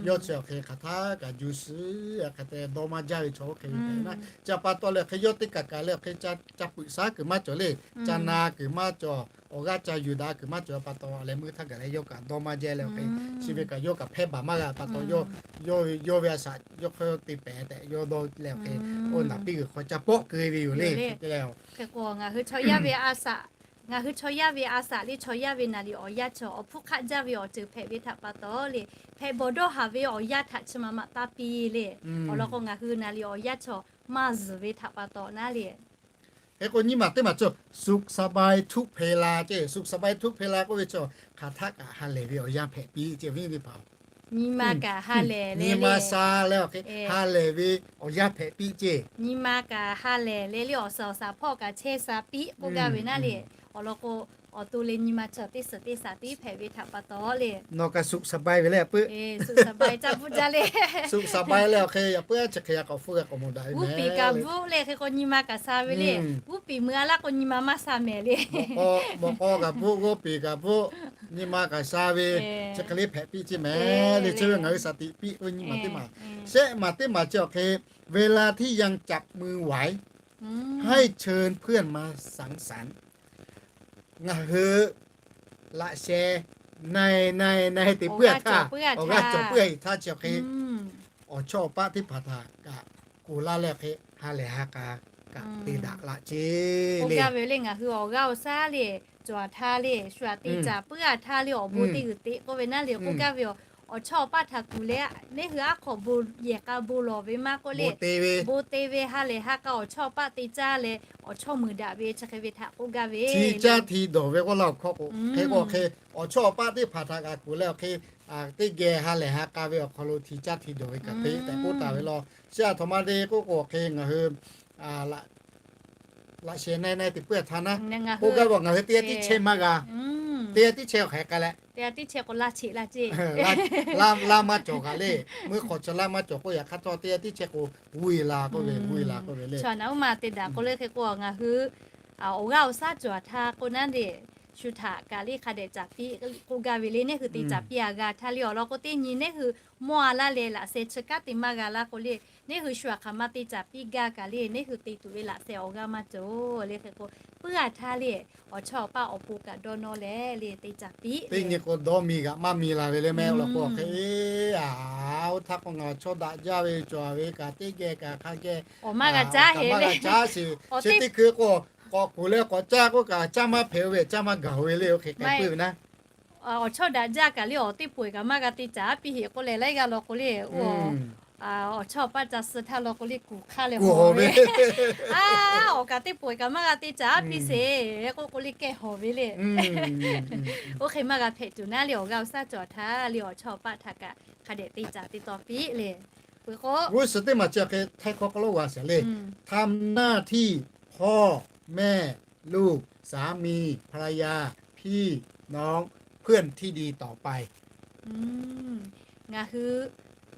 yawˇ chi awˬ hk'e hk'aˬ htaˇ kaꞈ ju suhˍ hk'e te dawˇ maˇ jaˇ ve chaw oˇ hk'e ve hpehꞈ naˉ, chi a pa taw leh hk'e yawˇ teˇ kaˬ kaˬ leh awˬ hk'e ca puiˍ shaˉ kuiˬ maˇ cawˬ le, ca na kuiˬ maˇ cawˬ, awˬ g'aˇ ca yuˬ daꞈ kuiˬ maˇ cawˬ a pa taw leh meuˇ htaˇ gaˬ leh yawˇ kaꞈ dawˇ maˇ jaˇ leh awˬ hk'e, chi ve kaꞈ yawˇ kaꞈ hpehˇ baˬ maˇ g'a pa taw, yawˇ ve a shaꞈ yawˇ hk'e te pehˍ tehꞈ yawˇ dawˇ leh awˬ hk'e, oˇ naˍ piˇ g'uiˬ hk'aw ca pawˆ keu ve yoˬ le. Hk'e k'o ngaˬ hui chaw yaˇ ve a shaꞈ, ngaˬ hui chaw yaˇ ve a shaꞈ le chaw yaˇ ve naˍ riˍ awˬ yanˇ cawˬ awˬ hpfuhˇ hk'aˆ jaˇ ve awˬ ceuˬ hpehꞈ ve htaꞈ pa taw le, hpehꞈ bawˬ dawˇ haˍ ve awˬ yanˇ htaꞈ chi ma ma taˇ piˇ le. Awˬ lawn k'o ngaˬ hui naˍ riˍ awˬ yanˇ cawˬ maˇ zuhˬ ve htaꞈ pa taw naˉ le. Hk'e k'o nyiˇ maˬ teˇ maˬ cawˬ สุขสบายทุกเวลา ceˇ, สุขสบายทุกเวลา k'oˆ ve chi hk'aˬ htaˆ kaꞈ ha lehˬ ve awˬ yanˇ hpehꞈ piˇ ceˇ ve nyi teˇ hpaˍ-oˬ. Nyi ma kaꞈ ha lehˬ le, nyi ma sha leh awˬ hk'e ha lehˬ ve awˬ yanˇ hpehꞈ piˇ ceˇ. Nyi ma kaꞈ ha lehˬ le le awˬ suhˍ awˬ shaˍ hpawˇ kaꞈ chehˇ sha piˇ k'oˆ gaˇ ve naˉ le. Awˬ lawn k'o, awˬ to leh nyi ma cawˬ teˇ suhˍ teˇ shaˍ tiˉ hpehꞈ ve htaꞈ pa taw le. Nawˬ kaꞈ สุขสบาย ve le a puiˉ. สุขสบาย ca bvuhˆ jaˇ le. สุขสบาย leh awˬ hk'e yaꞈ puiˉ a chi hk'e yaꞈ k'awꞈ hpfuhˇ g'a k'awꞈ mawˬ daꞈ ve mehˍ. G'uˇ piˍ kaꞈ bvuhˆ le hk'e k'o nyi ma kaꞈ sha ve le. G'uˇ piˍ mui a laˇ k'o nyi ma maˇ sha mehˍ le. Mawꞈ k'aw kaꞈ bvuhˆ, g'uˇ piˍ kaꞈ bvuhˆ, nyi ma kaꞈ sha ve, chi hk'e le hpehꞈ piˇ ceˇ mehˍ le. Chi ve ngaˬ hui shaˍ tiꞈ piˇ ve nyi maˬ teˇ maˬ, shehˆ maˬ teˇ maˬ chi awˬ hk'e เวลาที่ยังจับมือไหว ให้เชิญเพื่อนมาสังสรรค์ Ngaˬ hui laꞈ sheh na na na te puiˉ a htaˇ, awˬ g'aˇ cawˬ puiˉ a htaˇ chi awˬ hk'e awˬ chawˇ awˬ paˆ teˇ hpaˍ htaꞈ kaꞈ kuˬ laˇ leh awˬ hk'e ha lehˬ ha k'a kaꞈ te daꞈ laꞈ ceˇ le. Ngaˬ hui awˬ g'aˇ awˬ shaˉ le cawˬ a htaˇ le shu aꞈ te caˍ puiˉ a htaˇ le awˬ bon teˇ g'uiˬ te k'oˆ ve naˉ le k'oˆ gaˇ ve yoˬ. Awˬ chawˇ awˬ paˆ htaꞈ kuˬ leh neˇ hui aˉ hk'awꞈ bon yehˬ k'a bon lawˬ ve maˇ k'oˆ le, bon te ve ha lehˬ ha k'a awˬ chawˇ awˬ paˆ te caˇ leh awˬ chawˇ meuˍ daꞈ ve chi hk'e ve htaꞈ k'oˆ gaˇ ve. Hti caˇ hti dawˬ ve k'oˆ laˇ awˬ hkawˇ k'o, hk'e k'o hk'e awˬ chawˇ awˬ paˆ teˇ hpaˍ htaꞈ kaꞈ kuˬ leh awˬ hk'e teˇ geh ha lehˬ ha k'a ve awˬ hk'aw lo hti caˇ hti dawˬ ve kaꞈ te tehꞈ k'oˆ taˍ ve law. Chi a htoꞈ ma le k'oˆ k'o hk'e ngaˬ hui laꞈ sheh na na te puiˉ a htaˇ naˉ, k'oˆ gaˇ ve ngaˬ hui teˇ g'aˇ tiˉ chehˇ maˇ g'a. Teˇ g'aˇ tiˉ chehˇ awˬ hk'aˬ hk'e k'ai leh, teˇ g'aˇ tiˉ chehˇ k'o laˇ cheꞈ laˇ ceˇ. Laˇ maˇ cawˬ kaꞈ le, meuˇ hk'awꞈ chi laˇ maˇ cawˬ k'oˆ yaꞈ hk'aˇ htawˇ teˇ g'aˇ tiˉ chehˇ k'o, g'uˇ e la k'oˆ ve, g'uˇ e la k'oˆ ve le. Chaw naꞈ uˉ ma te daꞈ k'o le hk'e k'o ngaˬ hui awˬ g'aˇ awˬ shaˉ cawˬ a htaˇ k'o naˉ le shu htaꞈ kaꞈ le hk'a dehꞈ caˍ piˇ k'oˆ gaˇ ve le. Neˇ hui te caˍ piˇ a g'a htaˇ le awˬ lawn k'o, teˇ nyi neˇ hui mawˇ a laˇ leh laꞈ sheh chi kanˉ te maˇ g'a laˇ k'o le, neˇ hui shu aˬ hk'aˬ ma te caˍ piˇ gaˇ kaꞈ le, neˇ hui te tuˬ ve laꞈ sheh awˬ g'aˇ maˇ cawˬ le. Hk'e k'o, puiˉ a htaˇ le, awˬ chawˇ awˬ paˇ awˬ pon kaꞈ dawˇ nawˇ leh le te caˍ piˇ le. Teˇ nyi k'o dawˇ mi g'aꞈ maˇ mi la ve le mehˆ. Awˬ lawn k'o, hk'e a, oˇ htaˇ k'o ngaˬ chawˇ daꞈ jaˇ ve cawˬ ve kaꞈ teˇ geh kaꞈ hk'a geh awˬ maˇ g'a caˉ heˍ le. Chi teˇ hkui k'o, k'awꞈ kuˬ leh k'awꞈ caˇ k'oˆ kaꞈ caˇ maˇ hpehꞈ ve, caˇ maˇ gaˬ ve le. Oˇ hk'e k'ai puiˉ ve naˉ. Awˬ chawˇ daꞈ jaˇ kaꞈ le awˬ teˇ poˬ kaꞈ maˇ g'a te caˍ piˇ heˍ k'oˆ leh laiˉ g'aˇ lawn k'o le, oˇ awˬ chawˇ awˬ paˇ ca suh htaˇ lawn k'o le kuˬ hk'aˇ leh hawˬ ve. A, awˬ kaꞈ teˇ poˬ kaꞈ maˇ g'a te caˍ piˇ sheˍ k'oˆ k'o le kehˬ hawˬ ve le. Oˇ hk'e maˇ g'a hpehꞈ tuˬ naˉ le awˬ g'aˇ awˬ shaˉ cawˬ htaˇ le awˬ chawˇ awˬ paˇ htaꞈ kaꞈ hk'a dehꞈ te caˍ te taw piˇ le. Peuˬ k'o, g'uˇ suhˍ teˇ maˬ chi hk'e htaiˇ hkawˇ k'aw lo g'a sheˍ le. ทำหน้าที่พ่อแม่ลูก สามีภรรยา พี่น้อง เพื่อนที่ดีต่อไป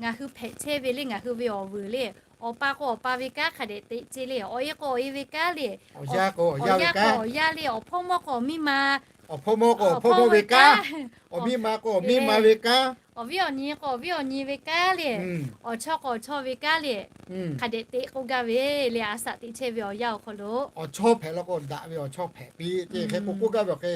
Ngaˬ hui hpehꞈ chehˇ ve le ngaˬ hui ve awˬ vuiˬ le, awˬ pa k'o awˬ pa ve kanˉ hk'a dehꞈ teꞈ ce le, awˬ e k'o awˬ e ve kanˉ le, awˬ yaˇ k'o awˬ yaˇ le, awˬ hpawˇ mawˇ k'o awˬ miˇ ma, awˬ hpawˇ mawˇ k'o awˬ hpawˇ mawˇ ve kanˉ, awˬ miˇ ma k'o awˬ miˇ ma ve kanˉ, awˬ viˉ awˬ nyi k'o awˬ viˉ awˬ nyi ve kanˉ le, awˬ chawˇ k'o awˬ chawˇ ve kanˉ le, hk'a dehꞈ teꞈ k'oˆ gaˇ ve le. A shaꞈ teꞈ chehˇ ve awˬ yanˇ awˬ hk'aw lo awˬ chawˇ hpehꞈ law k'o daꞈ ve awˬ chawˇ hpehꞈ piˇ ce. Hk'e k'o k'oˆ gaˇ ve awˬ hk'e,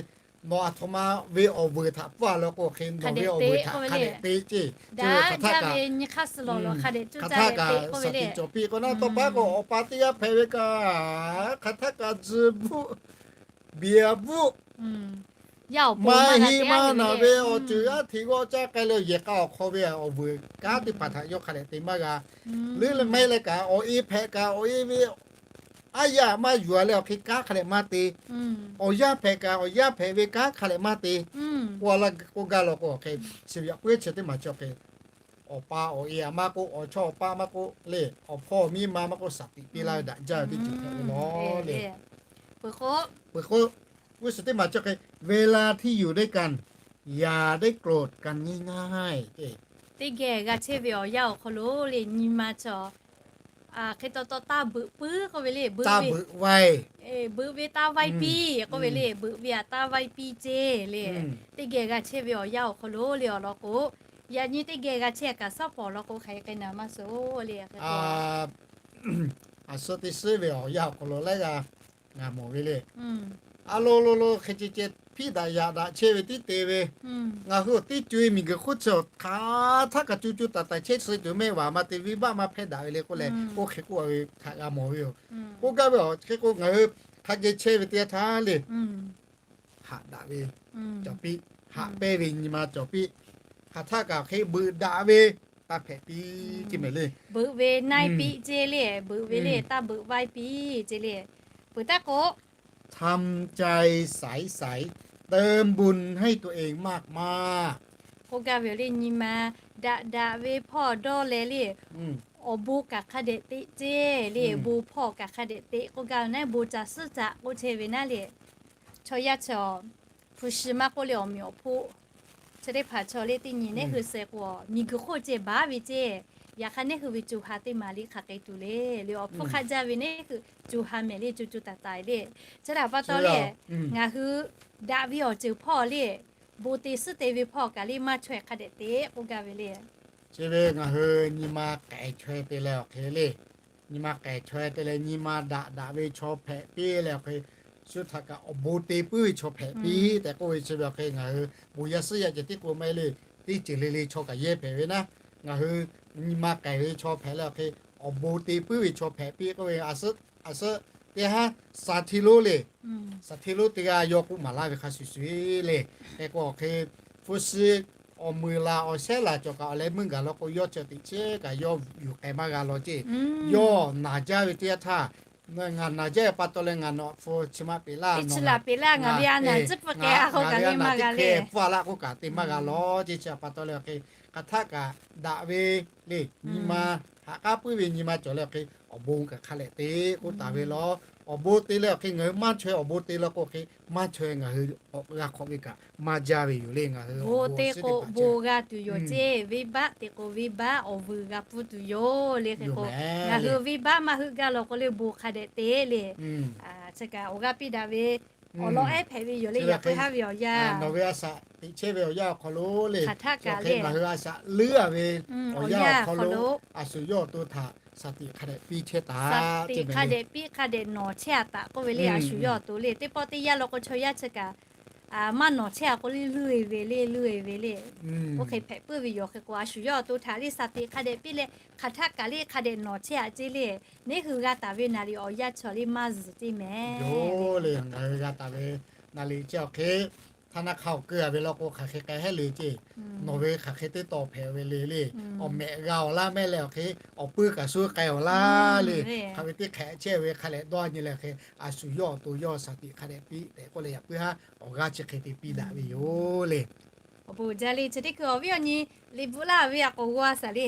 nawˬ aˬ htoꞈ ma ve awˬ vuiˬ htaꞈ pfuhˇ a law k'o hk'e nawˬ ve awˬ vuiˬ htaꞈ hk'a dehꞈ teꞈ ce. Daꞈ jaˇ ve nyi hk'aˇ suh lawˬ lawˬ hk'a dehꞈ cuˇ caˇ leh teꞈ k'oˆ ve le. Hk'aˬ htaˇ kaꞈ awˬ pa teˇ g'aˇ hpehꞈ ve kaꞈ, hk'aˬ htaˇ kaꞈ tzuhˬ bvuhˆ, biˍ bvuhˆ, maˇ heˆ maˇ naˬ ve awˬ ceuˬ g'aˇ hteꞈ g'awˇ caˇ k'ai leh yehˬ k'a awˬ hk'aw ve awˬ vuiˬ kanˉ teˇ hpaˍ htaꞈ yawˇ hk'a dehꞈ te maˇ g'a. Leuˉ leh maˇ heˆ leh kaꞈ awˬ e hpehꞈ kaꞈ awˬ e ve aˉ yaˇ maˇ yuˬ a leh awˬ hk'e kanˉ hk'a dehꞈ maˇ te. Awˬ yaˇ hpehꞈ kaꞈ awˬ yaˇ hpehꞈ ve kanˉ hk'a dehꞈ maˇ te. K'oˆ a laˇ k'oˆ gaˇ law k'o hk'e, chi ve yaꞈ puiˉ chi teˇ maˬ chi hk'e, awˬ pa awˬ e a maˇ k'oˆ, awˬ chawˇ awˬ paˇ maˇ k'oˆ le, awˬ hpawˇ miˇ ma maˇ k'oˆ, shaˍ tiꞈ piˇ laˇ ve daꞈ jaˇ ve teˇ ceuˬ hpehꞈ ve lawˬ le. Peuˬ k'o, g'uˇ suhˍ teˇ maˬ chi hk'e, เวลาที่อยู่ด้วยกัน อย่าได้โกรธกันง่ายๆ Teˇ geh g'a chehˇ ve awˬ yanˇ awˬ hk'aw lo le nyi ma chaw hk'e taw taw taˇ beuꞈ puiˉ k'oˆ ve le, beuꞈ ve taˇ vaiˇ piˇ k'oˆ ve le, beuꞈ ve a taˇ vaiˇ piˇ ce le. Teˇ geh g'a chehˇ ve awˬ yanˇ awˬ hk'aw lo le awˬ lawn k'o, yaꞈ nyi teˇ geh g'a chehˇ kaꞈ shaˉ pawˍ lawn k'o hk'aˬ hk'e k'ai naˍ maˇ suh le. A suh teˇ suhˉ ve awˬ yanˇ awˬ hk'aw lo laiˉ g'aˇ ngaˬ mawˬ ve le. A lo lo lo hk'e ce ce hpiˇ daꞈ yaꞈ daꞈ chehˇ ve tiˉ te ve, ngaˬ hui awˬ teˇ co e miˬguiˬ hk'oˆ chi hk'aˬ htaˆ kaꞈ co co taiˍ taiˍ chehˇ suh tuˬ mehˆ vaˬ maˇ te venˇ baˆ maˇ hpehˇ daꞈ ve le k'oˆ leh, oˇ hk'e k'oˆ ve htaꞈ g'a mawˬ ve yoˬ. K'oˆ gaˇ ve awˬ hk'e k'o ngaˬ hui hk'a geh chehˇ ve teˇ yanˇ htaˇ le, haꞈ daꞈ ve cawˬ piˇ, haꞈ pehnˇ ve nyi ma cawˬ piˇ, hk'aˬ htaˆ kaꞈ hk'e beuꞈ daꞈ ve taˇ hpehꞈ piˇ ce mehˍ le. Beuꞈ ve naiˇ piˇ ce le, beuꞈ ve le taˇ beuꞈ vaiˇ piˇ ce le. Peuˬ taˇ k'o ทำใจใสๆ เติมบุญให้ตัวเองมากๆ K'oˆ gaˇ ve le nyi ma daꞈ daꞈ ve hpawˇ dawˇ leh le, awˬ bon kaꞈ hk'a dehꞈ teꞈ ce le, bon hpawˇ kaꞈ hk'a dehꞈ teꞈ k'oˆ gaˇ ve naˉ, bon caˬ suhˉ caꞈ k'oˆ chehˇ ve naˉ le. Chaw yaˇ chaw hpu shi maˇ k'oˆ le awˬ meꞈ awˬ hpoˆ chi teˇ hpaˍ chaw le teˇ nyi neˇ hui suh k'o, miˬguiˬ hk'oˆ ceh baˉ ve ceh, yaꞈ hk'aˇ neˇ hui ve co ha teˇ maˍ liˇ hk'aˬ k'ai tuˬ le. Le awˬ hpfuhˇ hk'a jaˇ ve neˇ hui co ha mehˍ le co co taiˍ taiˍ le. Chi htaꞈ pa taw le, ngaˬ hui daꞈ ve awˬ ceuˬ hpawˇ le, bon te suhˉ te ve hpawˇ kaꞈ le maˇ chaweh hk'a dehꞈ te k'oˆ gaˇ ve le. Chi ve ngaˬ hui nyi ma k'ehˬ chaweh te leh awˬ hk'e le, nyi ma k'ehˬ chaweh te leh nyi ma daꞈ daꞈ ve chaw hpehꞈ piˇ leh awˬ hk'e, shu htaꞈ kaꞈ awˬ bon te puiˉ ve chaw hpehꞈ piˇ tehꞈ k'oˆ ve chi ve awˬ hk'e ngaˬ hui bon yaˇ suhˉ yaˇ ceh tiˉ k'o maˇ heˆ le, teˇ ceuˬ le le chaw kaꞈ yehˇ hpehꞈ ve naˉ, ngaˬ hui nyi ma k'ehˬ ve chaw hpehꞈ leh awˬ hk'e, awˬ bon te puiˉ ve chaw hpehꞈ piˇ k'oˆ ve, a suhˉ teˇ haˉ shaˍ hti lonˉ le, shaˍ hti lonˉ teˇ g'aˇ yawˇ k'oˆ maˍ laˇ ve hk'a shuˍ shuˍ le. Hk'e k'o awˬ hk'e, hpu shi awˬ meuˍ laˬ awˬ shehˉ laˬ cawˬ kaꞈ awˬ leh meuˇ gaˬ law k'o yawˇ chi teꞈ chehˇ kaꞈ yawˇ yuˬ k'ai maˇ g'a law ceˇ. Yawˇ naˬ jaˇ ve teˇ yanˇ htaˇ, ngaˬ naˬ jaˇ ve pa taw leh ngaˬ nawˬ hpu chi ma peꞈ laˇ, ngaˬ ve a naˬ tcuhˉ pfuhˇ k'ai a k'oˆ kaꞈ le maˇ g'a le, pfuhˇ a laˇ k'oˆ kaꞈ te maˇ g'a law ceˇ. Chi pa taw leh awˬ hk'e, hk'aˬ htaˆ kaꞈ daꞈ ve le, nyi ma haꞈ k'aˉ puiˉ ve nyi ma cawˬ leh awˬ hk'e, awˬ bon kaꞈ hk'a lehꞈ te k'oˆ taˍ ve law. Awˬ bon te leh awˬ hk'e ngaˬ hui maˇ chaweh awˬ bon te law k'o hk'e, maˇ chaweh ngaˬ hui g'a hk'awꞈ ve kaꞈ maˇ jaˇ ve yoˬ le. Ngaˬ hui bon te k'o bon g'a tuˬ yoˬ ceˇ, venˇbaˆ te k'o venˇbaˆ awˬ vuiˬ g'a pfuhˇ tuˬ yoˬ le. Hk'e k'o ngaˬ hui venˇbaˆ maˇ heuˆ gaˇ law k'o le bon hk'a dehꞈ te le. Chi kaꞈ awˬ g'aˇ piˇ daꞈ ve awˬ lawn ehˉ hpehꞈ ve yoˬ le. Yaꞈ k'o haˉ ve awˬ yanˇ, nawˬ ve a shaꞈ teꞈ chehˇ ve awˬ yanˇ awˬ hk'aw lo le, ngaˬ hui a shaꞈ leuˉ a ve awˬ yanˇ awˬ hk'aw lo, a shu yawˇ awˬ to htaꞈ shaˍ tiꞈ hk'a dehꞈ piˇ chehˇ taˍ, shaˍ tiꞈ hk'a dehꞈ piˇ hk'a dehꞈ nawˬ chehˇ a taꞈ k'oˆ ve le. A shu yawˇ awˬ to le, teˇ pawˆ teˇ yanˇ law k'o chaw yaˇ chi kaꞈ maˇ nawˬ chehˇ a k'oˆ le, leuˉ e ve le, leuˉ e ve le. Oˇ hk'e hpehꞈ puiˉ ve yoˬ. Hk'e k'o a shu yawˇ awˬ to htaꞈ le shaˍ tiꞈ hk'a dehꞈ piˇ leh hk'aˬ htaˆ kaꞈ le hk'a dehꞈ nawˬ chehˇ a ceˇ le. Neˇ hui g'a taˍ ve naˍ riˍ awˬ yanˇ chaw le maˇ zuhˬ ceˇ mehˍ le. Ngaˬ hui g'a taˍ ve naˍ riˍ chi awˬ hk'e htaˇ naˆ hk'a awˬ keu a ve law k'o hk'aˬ hk'e k'ai hehˉ le ceˇ. Nawˬ ve hk'aˬ hk'e teˇ taw hpehꞈ ve le le. Awˬ mehꞈ g'a awˬ laˇ mehˆ leh awˬ hk'e awˬ puiˇ kaꞈ shu k'ai awˬ laˇ le. Hk'aˬ ve teˇ hk'ehꞈ chehˇ ve hk'a lehꞈ dawˇ nyi leh hk'e, a shu yawˇ awˬ to yawˇ shaˍ tiꞈ hk'a dehꞈ piˇ tehꞈ k'oˆ leh yaꞈ puiˉ haˉ awˬ g'aˇ chi hk'e te piˇ daꞈ ve yoˬ le. Awˬ bon uiˍ jaˇ le. Chi teˇ hkui awˬ viˉ awˬ nyi liꞈ bvuhꞈ laˇ ve a k'awꞈ g'aw a shaˍ le.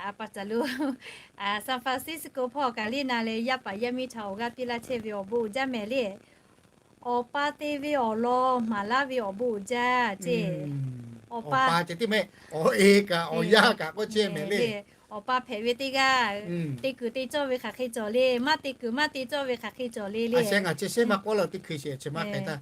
A pa caˬ lo San Francisco hpawˇ kaꞈ le na leh yaˇ paˍ yaˇ miˇ htaꞈ awˬ g'aˇ piˇ laˇ chehˇ ve awˬ bon uiˍ jaˇ mehˍ le. Awˬ pa te ve awˬ lawn maˍ laˇ ve awˬ bon uiˍ jaˇ ceˇ. Awˬ pa, awˬ e kaꞈ awˬ yanˇ kaꞈ k'oˆ chehˇ mehˍ le. Awˬ pa hpehꞈ ve teˇ g'aˇ, te kuiˬ te cawˇ ve hk'aˬ hk'e cawˬ le, maˇ te kuiˬ maˇ te cawˇ ve hk'aˬ hk'e cawˬ le le. A sheh ngaˬ chi shehˇ maˇ k'oˆ la teˇ hkui sheˍ chi maˇ k'ai htaˇ,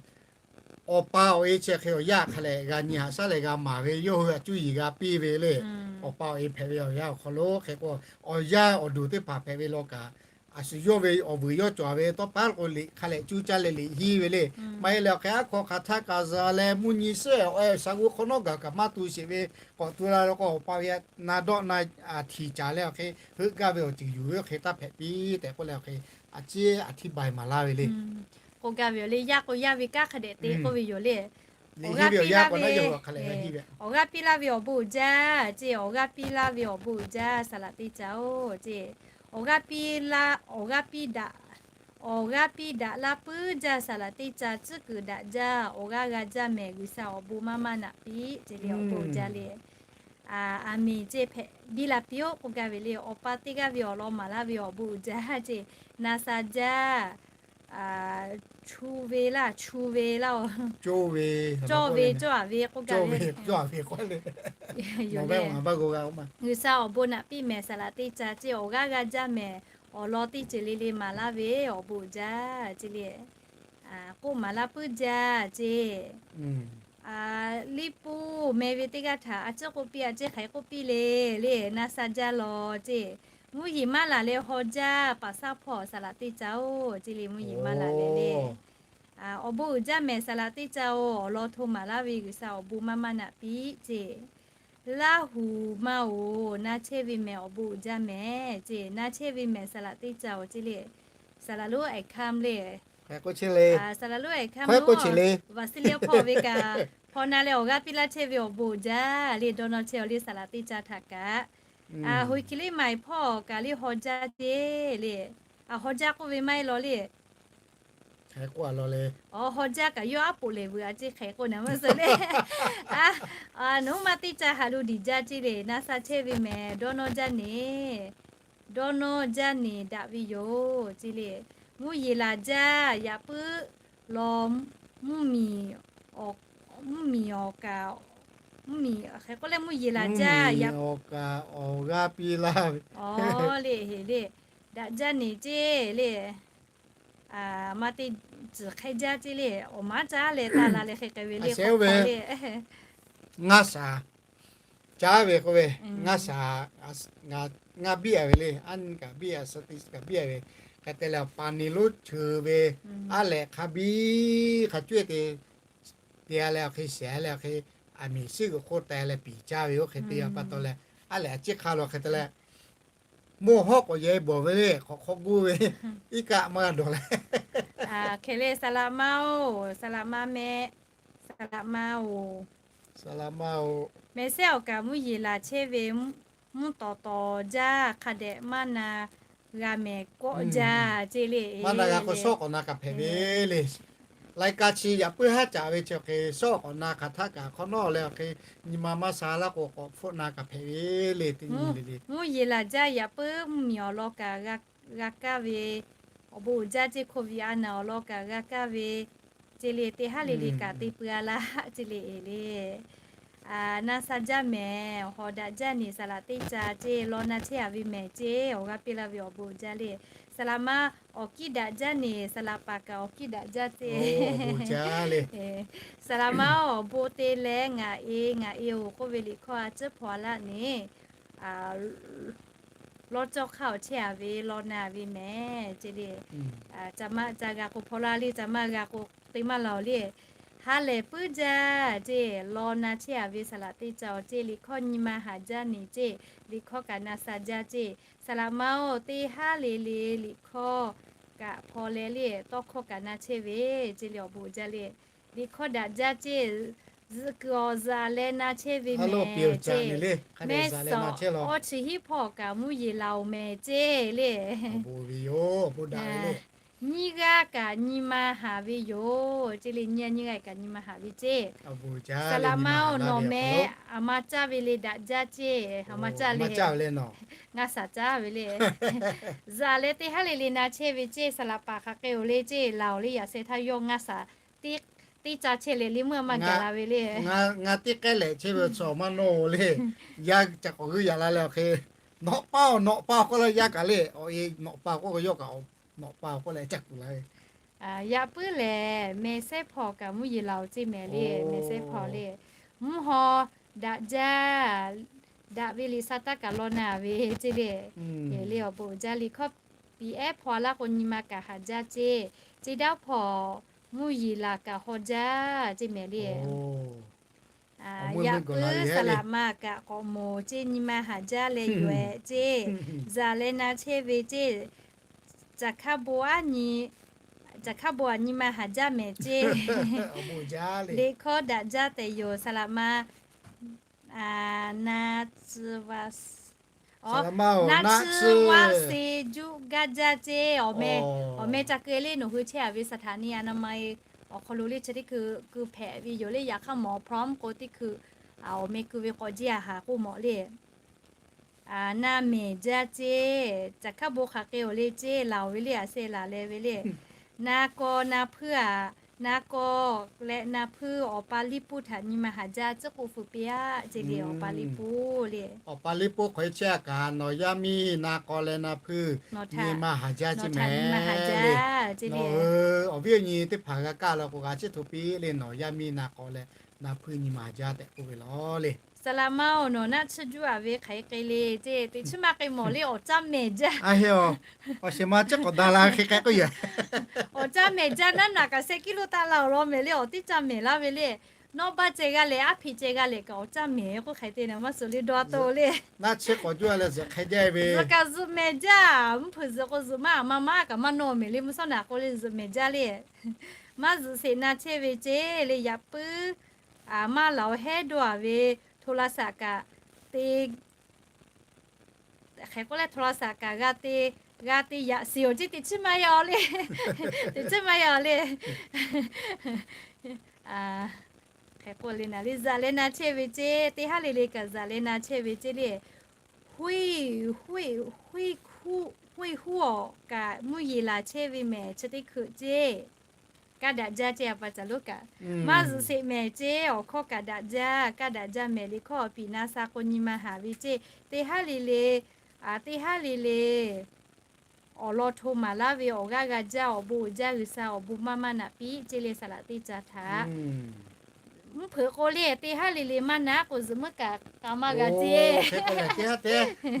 awˬ pa awˬ e chi hk'e awˬ yanˇ hk'a lehꞈ g'a nyi haꞈ shaˉ leh g'a maˍ ve yawˇ hui a cuˇ yiˍ g'a piˇ ve le. Awˬ pa awˬ e hpehꞈ ve awˬ yanˇ awˬ hk'aw lo hk'e k'o, awˬ yanˇ awˬ duˬ teˇ hpaˍ hpehꞈ ve law kaꞈ, a shu yawˇ ve awˬ vuiˬ yawˇ cawˬ ve tawˇ paˉ k'o liꞈ hk'a lehꞈ cuˇ caˇ leh liꞈ hiˇ ve le. Maˇ heˆ leh awˬ hk'e aˉ hkaw hk'aˬ htaˇ kaꞈ za leh mvuhˇ nyi shehˆ awˬ e shaˍ g'uˇ hk'awꞈ nawˉ gaˬ kaꞈ maˇ tu sheˍ ve k'awꞈ tu la la k'o, awˬ pa ve na dawˆ na htiˍ caˍ leh awˬ hk'e heuˆ gaˇ ve awˬ ceuˬ yuˬ ve awˬ hk'e taˇ hpehꞈ piˇ tehꞈ k'oˆ leh awˬ hk'e a ciˉ a htiˇ baiˬ maˍ laˇ ve le. K'oˆ gaˇ ve yoˬ le, yaˇ k'o yaˇ ve kanˉ hk'a dehꞈ te k'oˆ ve yoˬ le. Awˬ g'aˇ piˇ laˇ ve, awˬ g'aˇ piˇ laˇ ve awˬ bon uiˍ jaˇ ceˇ. Awˬ g'aˇ piˇ laˇ ve awˬ bon uiˍ jaˇ, saˍ laꞈ teˇ ca-oˬ ceˇ. Awˬ g'aˇ piˇ laˇ, awˬ g'aˇ piˇ daꞈ, awˬ g'aˇ piˇ daꞈ laˇ puiˉ jaˇ, saˍ laꞈ teˇ ca tcuhˉ kuiˬ daꞈ jaˇ, awˬ g'aˇ g'a jaˇ mehˍ, G'uiˬsha awˬ bon maˇ maˇ naꞈ piˇ ceˇ le. Awˬ bon uiˍ jaˇ le. Aˍmenˍ ceˇ hpehꞈ biˇ la piˇ-oˆ k'oˆ gaˇ ve le. Awˬ pa teˇ g'aˇ ve awˬ lawn maˍ laˇ ve awˬ bon uiˍ jaˇ ceˇ. Na sha jaˇ, chu ve laˇ, chu ve laˇ-oˬ, cawˇ ve, cawˇ a ve k'oˆ gaˇ ve, yoˬ le. G'uiˬsha awˬ bon naꞈ piˇ mehˍ, saˍ laꞈ teˇ ca ceˇ. Awˬ g'aˇ g'a jaˇ mehˍ, awˬ lawn teˇ ceuˬ le le maˍ laˇ ve awˬ bon uiˍ jaˇ ceˇ le. K'oˆ maˍ laˇ puiˉ jaˇ ceˇ. Liˇ puˇ meh ve teˇ g'aˇ htaꞈ a ciˉ k'oˆ piˇ, a ciˉ hk'aˬ hk'e k'oˆ piˇ le le, na sha jaˇ law ceˇ. Mvuhˇ yeˬ maˇ laˬ leh haw jaˇ, paˍ shaˉ hpawˇ saˍ laꞈ teˇ ca-oˬ ceˇ le. Mvuhˇ yeˬ maˇ laˬ leh le. Awˬ bon uiˍ jaˇ mehˍ, saˍ laꞈ teˇ ca-oˬ, awˬ lawn hto maˍ laˇ ve G'uiˬsha awˬ bon maˇ maˇ naꞈ piˇ ceˇ. Laˇ huˍ ma-oˬ, na chehˇ ve mehˍ, awˬ bon uiˍ jaˇ mehˍ ceˇ. Na chehˇ ve mehˍ, saˍ laꞈ teˇ ca-oˬ ceˇ le. Saˍ laꞈ lonˉ Aˍhkaˇ le, saˍ laꞈ lonˉ Aˍhkaˇ, Vaˍsiˇliˇ hpawˇ ve kaꞈ hpaw na leh awˬ g'aˇ piˇ laˇ chehˇ ve awˬ bon uiˍ jaˇ le. Dawˇ nawˇ chehˇ-oˬ le, saˍ laꞈ teˇ ca htaꞈ kaꞈ. Hoiˍkiˍliˉmaˍ hpawˇ kaꞈ le haw jaˇ ceˇ le. Haw jaˇ k'oˆ ve maˇ heˆ law le. Haw jaˇ kaꞈ yawˇ aˉ poꞈ lehˬ vuiˬ a ceˇ hk'e k'oˆ na maˇ suh le. Nawˬ hui ma teˇ ca haꞈ lo diˬ jaˇ ceˇ le. Na sha chehˇ ve mehˍ, dawˇ nawˇ jaˇ neˍ, dawˇ nawˇ jaˇ neˍ daꞈ ve yoˬ ceˇ le. Mvuhˇ yeˬ laˬ jaˇ, yaꞈ puiˉ law mvuhˇmiˬ, mvuhˇmiˬ awˬ kaˍ, mvuhˇmiˬ hk'e k'oˆ leh mvuhˇ yeˬ laˬ jaˇ, yaꞈ awˬ kaˍ awˬ g'aˇ piˇ laˇ ve le, le, daꞈ jaˇ neˍ ceˇ le. Ma te tcuhˍ hk'e jaˇ ceˇ le. Awˬ maˉ caˉ leh taˇ la leh hk'e k'ai ve le, k'oˆ ve le. Ngaˇ shaˍ caˉ ve k'oˆ ve, ngaˇ shaˍ, ngaˇ biˇ a ve le. Aˉ nyi kaꞈ biˇ a, suh teˇ kaꞈ biˇ a ve. Hk'e te leh awˬ pa ni lonˉ cheu ve, aˉ lehꞈ hk'a biˇ hk'a cuˇ te te a leh awˬ hk'e shehˍ leh awˬ hk'e, aˬ miˍ shiˉ g'uiˬ hk'oˆ teh leh piˍ caˇ ve oˇ hk'e te a pa taw leh, aˉ lehꞈ a ciˉ hk'aˇ lo hk'e te leh, mvuhˇ hawˉ k'awꞈ yehˬ bawˬ ve le, k'awꞈ hk'awꞈ guˇ ve, iˉ kaˆ maˇ dawˬ leh. Hk'e le, saˍ laꞈ ma-oˬ, saˍ laꞈ ma meh, saˍ laꞈ ma-oˬ, saˍ laꞈ ma-oˬ, mehˍ sehˉ awˬ kaˍ mvuhˇ yeˬ laˬ chehˇ ve, mvuhˇ tawˍ tawˍ jaˇ, hk'a dehꞈ maˇ na g'a mehˍ kawˆ jaˇ ceˇ le. Maˇ na g'a k'o shawˉ k'awꞈ na kaꞈ hpehꞈ ve le. Laiˉ kaˆ chi yaꞈ puiˉ haˉ caꞈ ve chi awˬ hk'e shawˉ k'awꞈ na hk'aˬ htaˆ kaꞈ hk'awꞈ nawˉ leh awˬ hk'e nyi ma maˇ sha laˇ k'o k'awꞈ hpfuhˆ na kaꞈ hpehꞈ ve le. Teˇ nyi le le, mvuhˇ yeˬ laˬ jaˇ yaꞈ puiˉ mvuhˇmiˬ awˬ lawn kaꞈ g'a kaˇ ve, awˬ bon uiˍ jaˇ ceˇ. Hkoˇ viꞈ a naˬ awˬ lawn kaꞈ g'a kaˇ ve ceˇ le. Teˇ haˉ le le kaꞈ te pui a laˇ ceˇ le, e le. Na sha jaˇ mehˍ, hawˍ daꞈ jaˇ neˍ, saˍ laꞈ teˇ ca ceˇ, law na chehˇ a ve mehˍ ceˇ, awˬ g'aˇ piˇ laˇ ve awˬ bon uiˍ jaˇ le. Saˍ laꞈ ma awˬ kiˇ daꞈ jaˇ neˬ, saˍ laꞈ paˍ kaꞈ awˬ kiˇ daꞈ jaˇ ceˇ. Saˍ laꞈ ma-oˬ, awˬ bon te leh ngaˬ e, ngaˬ e-oˬ k'oˆ ve liꞈ hkawˇ a ciˉ hpaw laˇ neˬ, lawˇ cawˇ hk'aˇ awˬ chehˇ a ve law na ve mehˍ ceˇ le. Caˬ ma caˬ g'a k'o hpaw la le, caˬ ma g'a k'o te maˇ laˬ le. Ha lehˬ puiˉ jaˇ ceˇ, law na chehˇ a ve saˍ laꞈ teˇ ca awˬ ceˇ, liꞈ hkawˇ nyi ma haˍ jaˇ neˬ ceˇ, liꞈ hkawˇ kaꞈ na sha jaˇ ceˇ. Saˍ laꞈ ma-oˬ, teˇ haˉ le le liꞈ hkawˇ kaꞈ hpaw leh le, tawˇ hkawˇ kaꞈ na chehˇ ve ceˇ le, awˬ bon jaˇ le. Liꞈ hkawˇ daꞈ jaˇ ceˇ, zuhꞈ kuiˬ awˬ zuhꞈ leh na chehˇ ve mehˍ ceˇ. Mehˇ suhˍ awˇ chi hiˉ hpawˇ kaꞈ mvuhˇ yeˬ laˬ-oˬ mehˍ ceˇ le. Nyiˇ g'aˇ kaꞈ nyi ma haˍ ve yoˬ ceˇ le, nyiˇ g'aˇ nyiˇ g'aˇ kaꞈ nyi ma haˍ ve ceˇ. Saˍ laꞈ ma-oˬ, nawˬ mehˍ aˬ ma caˇ ve le daꞈ jaˇ ceˇ, aˬ ma caˇ le. Ngaˇ shaˍ caˇ ve le. Zuhꞈ leh teˇ haˉ le le na chehˇ ve ceˇ, saˍ laꞈ paˍ hk'aˬ hk'e-oˬ le ceˇ, laˬ-oˬ le yaꞈ sheh htaˇ yawˇ ngaˇ shaˍ teˇ caˇ chehˇ leh le meuˇ maˇ gaˬ la ve le. Ngaˇ teˇ k'ehˉ lehꞈ chehˇ ve chaw maˇ nawˇ-oˬ le. Yaˇ ca k'awꞈ g'uiˇ yaꞈ la leh awˬ hk'e, nawꞈ paˇ-oˬ, nawꞈ paˇ-oˬ k'oˆ leh yaˇ kaꞈ le, awˬ e nawꞈ paˇ k'oˆ k'o yawˇ kaꞈ nawꞈ paˇ-oˬ k'oˆ leh ca kuˬ la ve. Yaꞈ puiˉ lehˬ, mehˍ sehˉ hpawˇ kaꞈ mvuhˇ yeˬ laˬ-oˬ ceˇ mehˍ le, mehˍ sehˉ hpawˇ le. Mvuhˇ haw daꞈ jaˇ, daꞈ ve liꞈ sha taˇ kaꞈ law na ve ceˇ le. Le awˬ bon jaˇ, liꞈ hkawˇ piˍ ehˉ hpaw laˇ k'o nyi ma kaꞈ haˍ jaˇ ceˇ. Ceˇ daˇ hpawˇ mvuhˇ yeˬ laˬ kaꞈ haw jaˇ ceˇ mehˍ le. Yaꞈ puiˉ saˍ laꞈ ma kaꞈ k'awꞈ moˍ ceˇ, nyi ma haˍ jaˇ leh yoˬ ehˍ ceˇ. Zuhꞈ leh na chehˇ ve ceˇ. Caˬ hkaˇ bon aˉ nyi, caˬ hkaˇ bon aꞈ nyi ma haˍ jaˇ mehˍ ceˇ. Liꞈ hkawˇ daꞈ jaˇ tehꞈ yoˬ, saˍ laꞈ ma. Na tcuh va, na tcuh va se juˇ gaˇ jaˇ ceˇ. Awˬ meh, awˬ meh ca keu le, nawˬ hui chehˇ a ve สถานีอนามัย awˬ hk'aw lo le chi teˇ hkui keu hpehꞈ ve yoˬ le. Yaꞈ hk'aˇ mawˬ พร้อม k'o teˇ hkui awˬ meh keu ve k'awꞈ jiˇ a haˍ k'oˆ mawˬ le. Na mehˍ jaˇ ceˇ, caˬ hkaˇ bon hk'aˬ hk'e-oˬ le ceˇ, laˬ-oˬ ve le, aˬ sheh laˬ leh ve le. Na kaw na hpuiˇ aꞈ, na kaw leh na hpuiˇ awˬ pa liˇ puˇ htaꞈ nyi ma haˍ jaˇ ciˉ k'oˆ feu piˇ aꞈ ceˇ le, awˬ pa liˇ puˇ le. Awˬ pa liˇ puˇ hk'aw e chehˇ a kaꞈ nawˬ yaˇ miˇ na kaw leh na hpuiˇ nyi ma haˍ jaˇ ceˇ mehˍ le. Nawˬ hui awˬ viˉ awˬ nyi teˇ hpaˍ g'a kaˇ la k'o g'a ciˉ hto piˇ le, nawˬ yaˇ miˇ na kaw leh na hpuiˇ nyi ma haˍ jaˇ tehꞈ k'oˆ ve law le. Saˍ laꞈ ma-oˬ, nawˬ naˆ tsuhˇ juˇ a ve hk'aˬ hk'e le ceˇ, teꞈ chiˉ maˇ k'ai mawˬ le, awˬ caˇ mehˍ jaˇ. Aˬ, awˬ shehˍ ma ciˉ k'awꞈ da la hk'e k'ai k'oˆ yaꞈ. Awˬ caˇ mehˍ jaˇ naˉ naꞈ kaꞈ sheh kiˇ lo taˆ la awˬ lawn mehˍ le, awˬ tiˉ caˇ mehˍ laˇ ve le. Nawˉ baˆ ceh g'a leh, aˉ hpeꞈ ceh g'a leh kaꞈ awˬ caˇ mehˍ k'oˆ hk'e te na maˇ suhˍ le dawˇ to le. Naˆ tsuhˇ k'awꞈ juˇ a leh zuhꞈ hk'e jaˇ ve. Zuhꞈ kaꞈ zuhꞈ mehˍ jaˇ, mvuhˇ hpeuꞈ zuhꞈ k'o zuhꞈ maˇ aꞈ ma maˇ kaꞈ maˇ nawˇ mehˍ le, mvuhˇ shawˉ naꞈ k'o le zuhꞈ mehˍ jaˇ le. Maˇ zuhꞈ sheˍ na chehˇ ve ceˇ le, yaꞈ puiˉ maˇ laˬ-oˬ hehˉ dawˇ a ve, โทรศัพท์ kaꞈ te hk'e k'oˆ leh โทรศัพท์ kaꞈ g'a te, g'a te yaꞈ shiˍ-oˬ ceˇ, teꞈ chiˉ maˇ yaw le. Teꞈ chiˉ maˇ yaw le. Hk'e k'oˆ le na le, zuhꞈ leh na chehˇ ve ceˇ, teˇ haˉ le le kaꞈ zuhꞈ leh na chehˇ ve ceˇ le. Huiˇ huˉ-oˬ kaꞈ mvuhˇ yeˬ laˬ chehˇ ve mehˍ chi teˇ hkui ceˇ. Kaˇ daꞈ jaˇ ceˇ, a pa caˬ lonˉ kaꞈ maˇ zuhꞈ sheˍ mehˍ ceˇ, awˬ hkawˇ kaꞈ daꞈ jaˇ, kaˇ daꞈ jaˇ mehˍ le. Hkawˇ awˬ piˍ na sha k'o nyi ma haˍ ve ceˇ. Teˇ haˉ le le, teˇ haˉ le le awˬ lawn hto maˍ laˇ ve awˬ g'aˇ g'a jaˇ, awˬ bon uiˍ jaˇ, G'uiˬsha awˬ bon maˇ maˇ naꞈ piˇ ceˇ le, saˍ laꞈ teˇ ca htaꞈ mvuhˇ hpeuꞈ k'o le, teˇ haˉ le le maˇ naꞈ k'o zuhꞈ meuˇ kaꞈ k'a maˇ g'a ceˇ.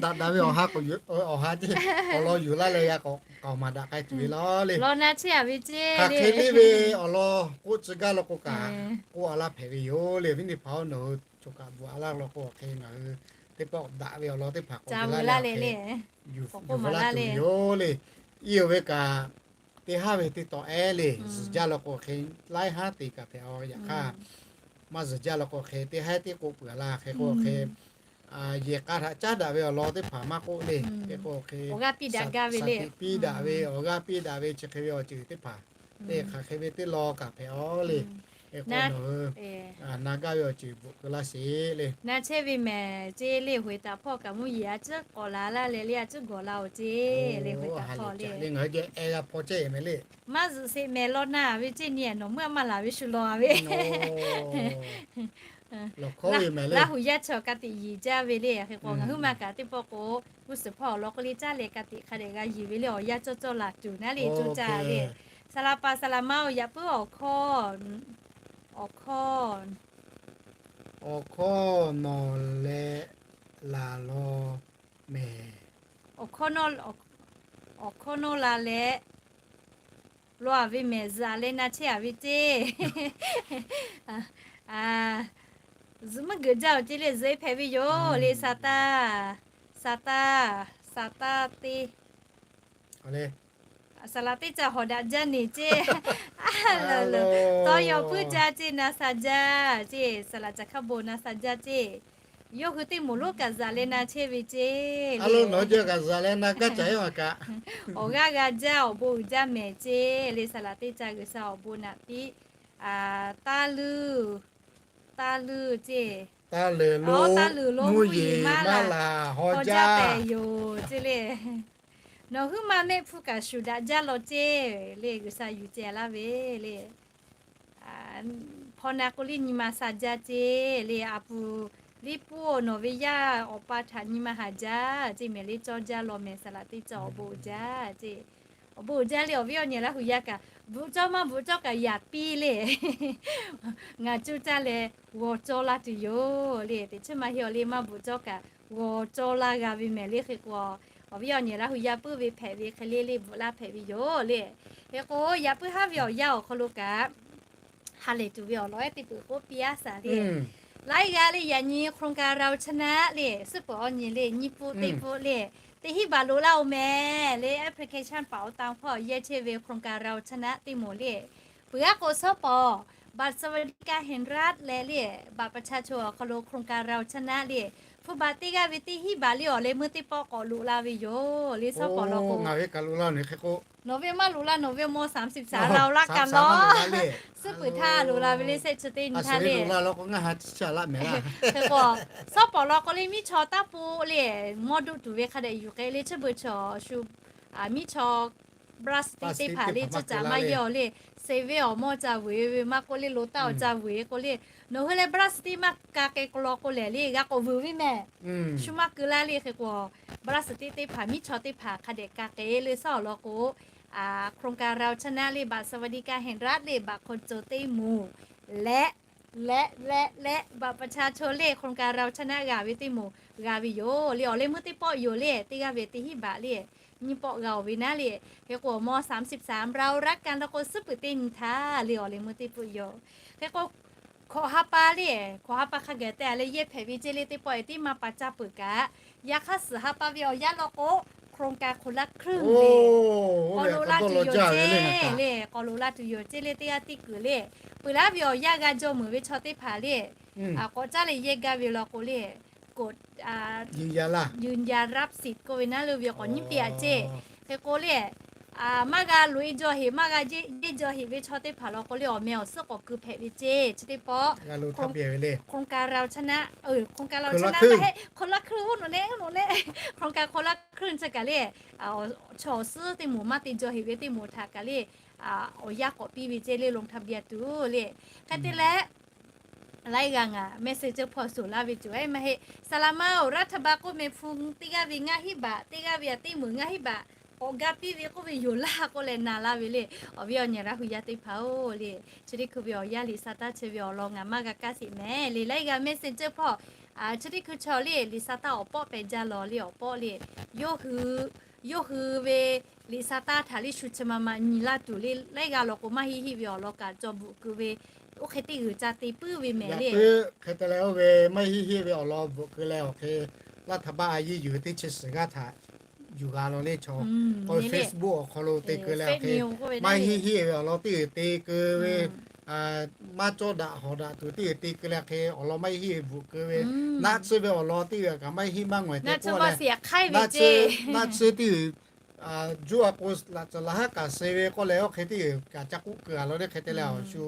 Daꞈ daꞈ ve awˬ ha k'o, awˬ ha ceˇ, awˬ lawn yuˬ laˇ leh g'a k'awꞈ maˍ daꞈ k'ai tuˬ ve law le. Law na chehˇ a ve ceˇ, hk'aˬ hk'e le ve awˬ lawn k'oˆ tcuh gaˇ law k'o kaꞈ k'oˆ a laˇ hpehꞈ ve yoˬ le. Viˉ nyi teˇ hpaˍ-oˬ, nawˬ hui choˬ kaꞈ bvuhꞈ a laˇ law k'o hk'e ngaˬ hui teˇ pawˆ daꞈ ve awˬ lawn teˇ hpaˍ k'awꞈ la le, yuˬ laˇ tuˬ ve yoˬ le. Iˉ oˬ ve kaꞈ teˇ haˉ ve teˇ tawꞈ ehˉ le, zuhꞈ jaˇ law k'o hk'e laiˉ haˉ te kaꞈ hpehꞈ a yaꞈ hk'aˇ, maˇ zuhꞈ jaˇ law k'o hk'e teˇ haˉ teˇ k'oˆ peuˬ a laˇ hk'e k'o hk'e, yehˬ k'a htaꞈ caˉ daꞈ ve awˬ lawn teˇ hpaˍ maˇ k'oˆ le. Hk'e k'o hk'e, shaˍ tiꞈ piˇ daꞈ ve, awˬ g'aˇ piˇ daꞈ ve chi hk'e ve awˬ ceuˬ teˇ hpaˍ, teˇ hk'aˬ hk'e ve teˇ law kaꞈ hpehꞈ a le. Hk'e k'o nawˬ hui na gaˇ ve awˬ ceuˬ bvuhꞈ keu laˇ sheˍ le. Na chehˇ ve mehˍ ceˇ le, หวยตากฟอก kaꞈ mvuhˇ yeˬ a ciˉ k'awꞈ la laˇ leh le, a ciˉ gawˬ la-oˬ ceˇ le, หวยตากฟอก le. Ngaˬ hui geh e g'a hpaw chehˇ mehˍ le. Maˇ zuhꞈ sheˍ mehˍ law na ve ceˇ, nyi nawˬ meuˇ maˇ laˬ ve shu law ve. Laˇ huˍ yaˇ chaw ka tiꞈ yiˍ jaˇ ve le. Hk'e k'o ngaˬ huiˉ ma kaꞈ teˇ pawˆ k'o, g'uˇ suhˍ hpawˇ awˬ lawn k'o le caˇ leh ka tiꞈ hk'a dehꞈ g'a yiˍ ve le. Awˬ yanˇ cawˇ cawˇ laˬ tuˬ naˉ le, coˇ caˇ le. Saˍ laˍ paˍ saˍ laˍ ma-oˬ, yaꞈ puiˉ awˬ hkawˇ, awˬ hkawˇ, awˬ hkawˇ nawˬ leh laˬ law mehˍ. Awˬ hkawˇ, awˬ hkawˇ nawˇ la leh law-a ve mehˍ, zuhꞈ leh na chehˇ-a ve ceˇ. Zuhꞈ mvuhˇ geuꞈ jaˇ-oˬ ceˇ le, zuhꞈ-e hpehꞈ ve yoˬ le. Saˍ taˇ, saˍ taˇ, saˍ taˇ teˇ saˍ laˍ teˇ ca hawˍ daꞈ jaˇ neˬ ceˇ. Tawˇ yaw puiˉ jaˇ ceˇ, na sha jaˇ ceˇ, saˍ laˍ caˬ hkaˇ bon na sha jaˇ ceˇ. Yawˇ hui teˇ moˍ lonˉ kaꞈ zuhꞈ leh na chehˇ ve ceˇ. Awˬ g'aˇ g'a jaˇ, awˬ bon uiˍ jaˇ mehˍ ceˇ le. Saˍ laˍ teˇ ca G'uiˬsha awˬ bon naꞈ piˇ. Taˇ leuˬ ceˇ, taˇ leuˬ lo, mvuhˇ yeˬ maˇ laˬ, haw jaˇ pehˍ yoˬ ceˇ le. Nawˬ huiˉ ma mehˆ hpu kaꞈ shuˍ daꞈ jaˇ law ceˇ le. G'uiˬsha yuˬ ceh laˇ ve le. Hpaw na k'o le nyi ma sha jaˇ ceˇ le. A puˍ liˇ puˉ-oˬ, nawˬ ve yaˇ awˬ pa htaꞈ nyi ma haˍ jaˇ ceˇ mehˍ le. Cawˇ jaˇ law mehˍ, saˍ laˍ teˇ ca awˬ bon uiˍ jaˇ ceˇ. Awˬ bon uiˍ jaˇ le. Awˬ viˉ awˬ nyi Laˇ huˍ yaˇ kaꞈ bvuhꞈ cawˇ maˇ bvuhꞈ cawˇ kaꞈ yaꞈ piˇ le. Ngaˬ cuˇ caˇ leh g'aw cawˇ laˇ tuˬ yoˬ le. Teꞈ chiˉ maˇ heˆ-aw le, maˇ bvuhꞈ cawˇ kaꞈ g'aw cawˇ laˇ g'a ve mehˍ le. Hk'e k'o, awˬ viˉ awˬ nyi Laˇ huˍ yaˇ puiˉ ve hpehꞈ ve hk'e le le bvuhꞈ laˇ hpehꞈ ve yoˬ le. Hk'e k'o, yaꞈ puiˉ haˉ ve awˬ yanˇ awˬ hk'aw lo kaꞈ ha lehˬ tuˬ ve awˬ lawn ehˉ teˇ peuˬ k'oˆ piˇ-aˇ shaˍ le. Laiˉ g'aˇ le yaꞈ nyi โครงการเราชนะ le, suhˉ peuˬ awˬ nyi le, nyiˇ puˆ teˇ puˆ le, teˇ hinˉ baꞈ loꞈ laˇ-oˬ mehˍ le. Application paˍ awˬ tan hpawˇ yehˇ chehˇ ve โครงการเราชนะ teˇ moˍ le, peuˬ aˉ k'o shawˉ pawˍ บัตรสวัสดิการแห่งรัฐ leh le, บัตรประชาชน awˬ hk'aw lo โครงการเราชนะ le, hpu baꞈ teˇ g'aˇ ve teˇ hinˉ baꞈ le awˬ leh meuˇ teˇ pawˆ k'awꞈ loꞈ la ve yoˬ le. Shawˉ pawˍ law k'o, nawˬ ve kaꞈ loꞈ la nawˬ hk'e k'o, nawˬ ve maˇ loꞈ la, nawˬ ve mawˇ สามสิบสาม เรารักกัน law, suhˉ peuˬ htaˇ loꞈ la ve le, shehˆ chi teˇ nyi htaˇ le. Hk'e k'o, shawˉ pawˍ law k'o le miˉ chaw taˇ poˆ le, mawˇ doˆ tuˬ ve hk'a dehꞈ yuˬ k'ai le. Chi beuꞈ chaw shu miˉ chaw บราซิล teˇ hpaˍ le, chi caꞈ maˇ yehˇ-aw le, se ve awˬ mawˇ ca vuiˬ ve maˇ k'oˆ le, lo taˇ awˬ ca vuiˬ k'o le, nawˬ hui leh บราซิล maˇ ka k'ai k'o law k'o lehˬ le, g'a k'awꞈ vuiˬ ve mehˍ. Shu maˇ keu laˇ le. Hk'e k'o, บราซิล teˇ hpaˍ miˉ chaw teˇ hpaˍ hk'a dehꞈ ka k'ai le. Shawˉ awˬ lawn k'o, โครงการเราชนะ le, บัตรสวัสดิการแห่งรัฐ le, บัตรคนจน teˇ moˍ leh, leh leh leh บัตรประชาชน le, โครงการเราชนะ g'a ve teˇ moˍ g'a ve yoˬ le. Awˬ leh meuˇ teˇ pawˆ yoˬ le, teˇ g'aˇ ve teˇ hinˉ baꞈ le, nyiˇ pawˆ g'a-oˬ ve naˉ le. Hk'e k'o, mawˇ สามสิบสาม เรารักกัน law k'o, suhˉ peuˬ teˇ nyi htaˇ le awˬ leh meuˇ teˇ peuˆ yoˬ. Hk'e k'o, hkawꞈ ha pa le, hkawꞈ ha pa hk'a gaˬ te-a leh yehˇ hpehꞈ ve ceˇ le. Teˇ pawˆ-e tiˉ maˇ pa caˇ peuˬ kaꞈ, yaꞈ hk'aˇ suhˍ ha pa ve awˬ yanˇ law k'o, โครงการคนละครึ่ง le, k'aw loꞈ la tuˬ yoˬ ceˇ le, k'aw loꞈ la tuˬ yoˬ ceˇ le. Teˇ g'aˇ teˇ kuiˬ le, peuˬ laˇ ve awˬ yanˇ g'a jaw meuˍ ve chaw teˇ hpaˍ le, k'awꞈ caˉ leh yehˇ gaˇ ve law k'o le, กด ยืนยันรับสิทธิ์ k'oˆ ve naˉ le ve k'awꞈ nyiˉ piˇ-a ceˇ. Hk'e k'o le, maˇ g'a loꞈ-e jaw heꞈ, maˇ g'a yehˇ jaw heꞈ ve chaw teˇ hpaˍ law k'o le, awˬ meh awˬ suhˉ k'awꞈ keu hpehꞈ ve ceˇ. Chi teˇ pawˆ โครงการเราชนะ เออ โครงการเราชนะ คนละครึ่ง โครงการคนละครึ่ง chi kaꞈ le, chaw awˬ suhˉ teˇ moˍ maˇ te jaw heꞈ ve teˇ moˍ htaꞈ kaꞈ le, awˬ yanˇ k'awꞈ piˇ ve ceˇ le, ลงทะเบียน tuˬ le. Hk'e te leh, laiˉ g'aˇ ngaˬ messenger hpawˇ suhˍ laˇ ve tuˬ maˇ heˆ. Saˍ laˍ ma-oˬ, รัฐบาล k'oˆ meh hpu teˇ g'aˇ ve ngaˇ hinˉ baꞈ, teˇ g'aˇ ve aꞈ teˇ meunˍ ngaˇ hinˉ baꞈ k'awꞈ ga piˇ ve k'oˆ ve yoˬ laˇ k'oˆ leh na laˇ ve le. Awˬ viˉ awˬ nyi Laˇ huˍ yaˇ teˇ hpaˍ-oˬ le, chi teˇ hkui ve awˬ yanˇ liꞈ sa taˇ chehˇ ve awˬ lawn ngaˬ maˇ g'a kaˇ sheˍ mehˍ le. Laiˉ g'aˇ messenger hpawˇ chi teˇ hkui chaw le, liꞈ sa taˇ awˬ pawˆ pehꞈ jaˇ law le, awˬ pawˆ le, yawˇ hui ve liꞈ sa taˇ htaꞈ le shu chi ma ma nyi laˇ tuˬ le. Laiˉ g'aˇ law k'o, maˇ heˆ heˆ ve awˬ lawn kaꞈ cawˬ bvuhꞈ keu ve, oˇ hk'e teˇ g'uiˬ ca te puiˉ ve mehˍ le. Hk'e te leh oˇ ve maˇ heˆ heˆ ve awˬ lawn bvuhꞈ keu leh awˬ hk'e, รัฐบาล a yiˇ yuˬ teˇ chi suhˍ g'aˇ htaꞈ yuˬ g'a law le chaw. Facebook awˬ hk'aw lo te keu leh awˬ hk'e, maˇ heˆ heˆ ve awˬ lawn teˇ g'uiˬ te keu ve, maˇ cawˇ daꞈ hawˍ daꞈ tuˬ teˇ g'uiˬ te keu leh hk'e, awˬ lawn maˇ heˆ heˆ bvuhꞈ keu ve, naˆ tsuhˇ ve awˬ lawn teˇ g'uiˬ kaꞈ maˇ heˆ maˇ ngawˬ te k'oˆ leh, naˆ tsuhˇ teˇ g'uiˬ juˇ a k'o, laꞈ caˬ laˬ haˉ kaꞈ suh ve k'oˆ leh, oˇ hk'e teˇ g'uiˬ kaꞈ ca k'oˆ keu a law le. Hk'e te leh awˬ shu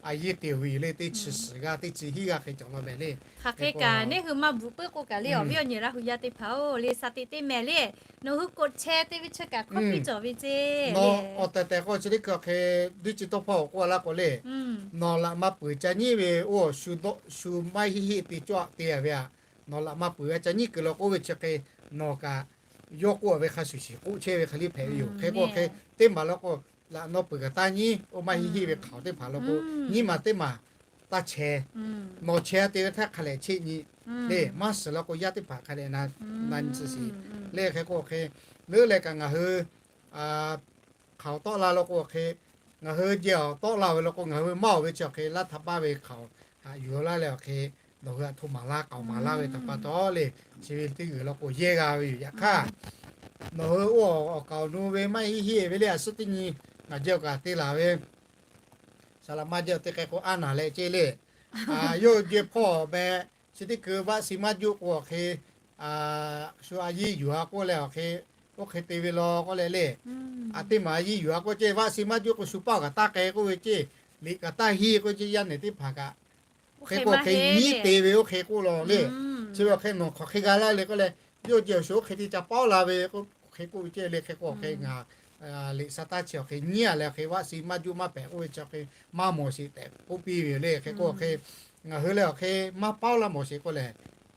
a yehˇ te ve yoˬ le. Teˇ chi suhˍ g'aˇ teˇ chi hiˉ g'aˇ hk'e cawˬ la mehˍ le. Hk'aˬ hk'e kaꞈ neˇ hui maˇ bvuhꞈ puiˉ k'o kaꞈ le, awˬ viˉ awˬ nyi Laˇ hu yaˇ teˇ hpaˍ-oˬ le, shaˍ tiꞈ te mehˍ le. Nawˬ hui กดแชร์ te ve chi kaꞈ hkawˇ piˇ cawˬ ve ceˇ. Nawˬ awˬ tehˬ tehˬ k'o chi teˇ hkui hk'e, diˇ chi tawˇ hpawˇ awˬ k'oˆ a laˇ k'o le, nawˬ laꞈ ma peuˬ ca nyiˉ ve oˇ shu maiˇ hiˆ hiˆ te cawˇ te a ve aꞈ, nawˬ laꞈ ma peuˬ a ca nyiˉ kuiˬ la k'oˆ ve chi hk'e, nawˬ kaꞈ yawˇ k'oˆ a ve hk'a shuˍ shiˍ k'oˆ chehˇ ve hk'e liˇ hpehꞈ ve yoˬ. Hk'e k'o hk'e, teˇ maˬ la k'o, laꞈ nawˬ peuˬ kaꞈ taˇ nyiˉ, oˇ maiˇ hiˆ hiˆ ve hkaoˍ teˇ hpaˍ la k'o, nyiˉ maˬ teˇ maˬ taˇ chehˇ. Nawˬ chehˇ te ve htaˇ hk'a lehˬ cheˆ nyi le. Maˇ shiˍ la k'o yaˇ teˇ hpaˍ hk'a lehˬ na nyi tcuh shiˍ le. Hk'e k'o hk'e, leuˉ leh kaꞈ ngaˬ hui hkaoˍ tawˆ la la k'o hk'e, ngaˬ hui jehˬ awˬ tawˆ la ve la k'o, ngaˬ hui maˇ awˬ ve chi awˬ hk'e laˇ htaꞈ paˇ ve hkaoˍ haꞈ yuˬ laˇ leh awˬ hk'e, nawˬ hui aꞈ htoꞈ maˍ laˇ k'aoˍ maˍ laˇ ve htaꞈ pa taw le, chi ve teˇ g'uiˬ la k'o yehˇ g'a ve yoˬ. Yaꞈ hk'aˇ, nawˬ hui oˇ awˬ kaˍ awˬ nu ve maiˇ hiˆ hiˆ ve le, a suhˉ teˇ nyi ngaˬ jehˬ awˬ kaꞈ te laˬ ve, saˍ laꞈ maˇ jehˬ awˬ te k'ai k'o, a naˍ leh ceˇ le. Yawˇ jehˬ hpawˇ meh, chi teˇ hkui vaˆ si maˇ juˆ k'o awˬ hk'e, shu a yiˇ yuˬ a k'oˆ leh awˬ hk'e, oˇ hk'e te ve law k'oˆ leh le. A teˇ maˬ a yiˇ yuˬ a k'oˆ ceˇ, vaˆ si maˇ juˆ k'o shu paˇ kaꞈ taˇ k'ai k'oˆ ve ceˇ, liꞈ kaꞈ taˇ hiˇ k'oˆ ceˇ, yaˇ nehˬ teˇ hpaˍ kaꞈ hk'e k'o hk'e nyiˉ te ve oˇ hk'e k'oˆ law le. Chi ve awˬ hk'e nawˬ hk'aˬ hk'e g'a laˇ le k'oˆ leh, yawˇ jehˬ awˬ shu oˇ hk'e te ca paˉ la ve, hk'e k'oˆ ve ceˇ le. Hk'e k'o hk'e ngaˬ liꞈ sa taˇ chi awˬ hk'e nyiˉ a leh awˬ hk'e vaˆ si maˇ juˆ maˇ pehꞈ k'oˆ ve chi awˬ hk'e maˇ mawˬ sheˍ tehꞈ k'oˆ piˇ ve yoˬ le. Hk'e k'o hk'e, ngaˬ hui leh awˬ hk'e maˇ paˉ laˇ mawˬ sheˍ k'oˆ leh,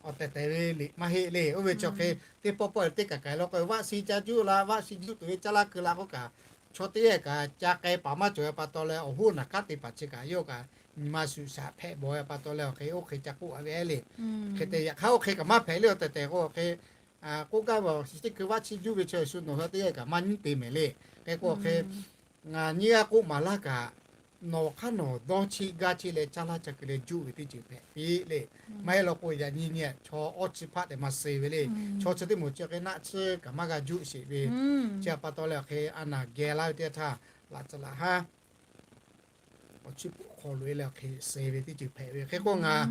awˬ tehˬ tehˬ ve liꞈ maˇ heˆ le. Oˇ ve chi awˬ hk'e teˇ pawˆ pawˆ teˇ kaꞈ kaꞈ la k'o, vaˆ si ca juˆ la, vaˆ si juˆ tuˬ ve caˇ laˇ keu la k'oˆ kaꞈ, chaw teˇ g'aˇ kaꞈ ca k'ai paˍ maˇ cawˬ ve pa taw leh, awˬ hoˉ naˬ kanˉ te paˍ chi kaꞈ yawˇ kaꞈ nyi ma shuˍ shaꞈ hpehꞈ bawˬ ve pa taw leh awˬ hk'e oˇ hk'e ca k'oˆ a ve le. Hk'e te yaꞈ hk'aˇ oˇ hk'e kaꞈ maˇ hpehꞈ le. Awˬ tehˬ tehˬ k'o awˬ hk'e, k'oˆ gaˇ ve awˬ chi teˇ hkui vaˆ chi juˆ ve chi shu nawˬ hui teˇ g'aˇ kaꞈ maˇ nyiˉ te mehˍ le. Hk'e k'o awˬ hk'e, ngaˬ nyiˇ g'aˇ k'oˆ maˍ laˇ kaꞈ, nawˬ hk'aˇ nawˬ dawˇ cheˆ gaˇ cheˆ leh caˇ laˇ ca keu leh juˆ ve teˇ ceuˬ hpehꞈ piˇ le. Maˇ heˆ law k'o yaꞈ nyi nyi chaw awˇ chi hpaˆ tehꞈ maˇ suh ve le. Chaw chi teˇ moˍ chi hk'e naˆ tsuhˇ kaꞈ maˇ g'a juˆ sheˍ ve, chi pa taw leh awˬ hk'e a naˬ geh laˇ ve teˇ htaˇ, laꞈ tcuhˍ laꞈ haˉ awˬ chi peuˬ hk'aw loꞈ e leh awˬ hk'e suh ve teˇ ceuˬ hpehꞈ ve. Hk'e k'o ngaˬ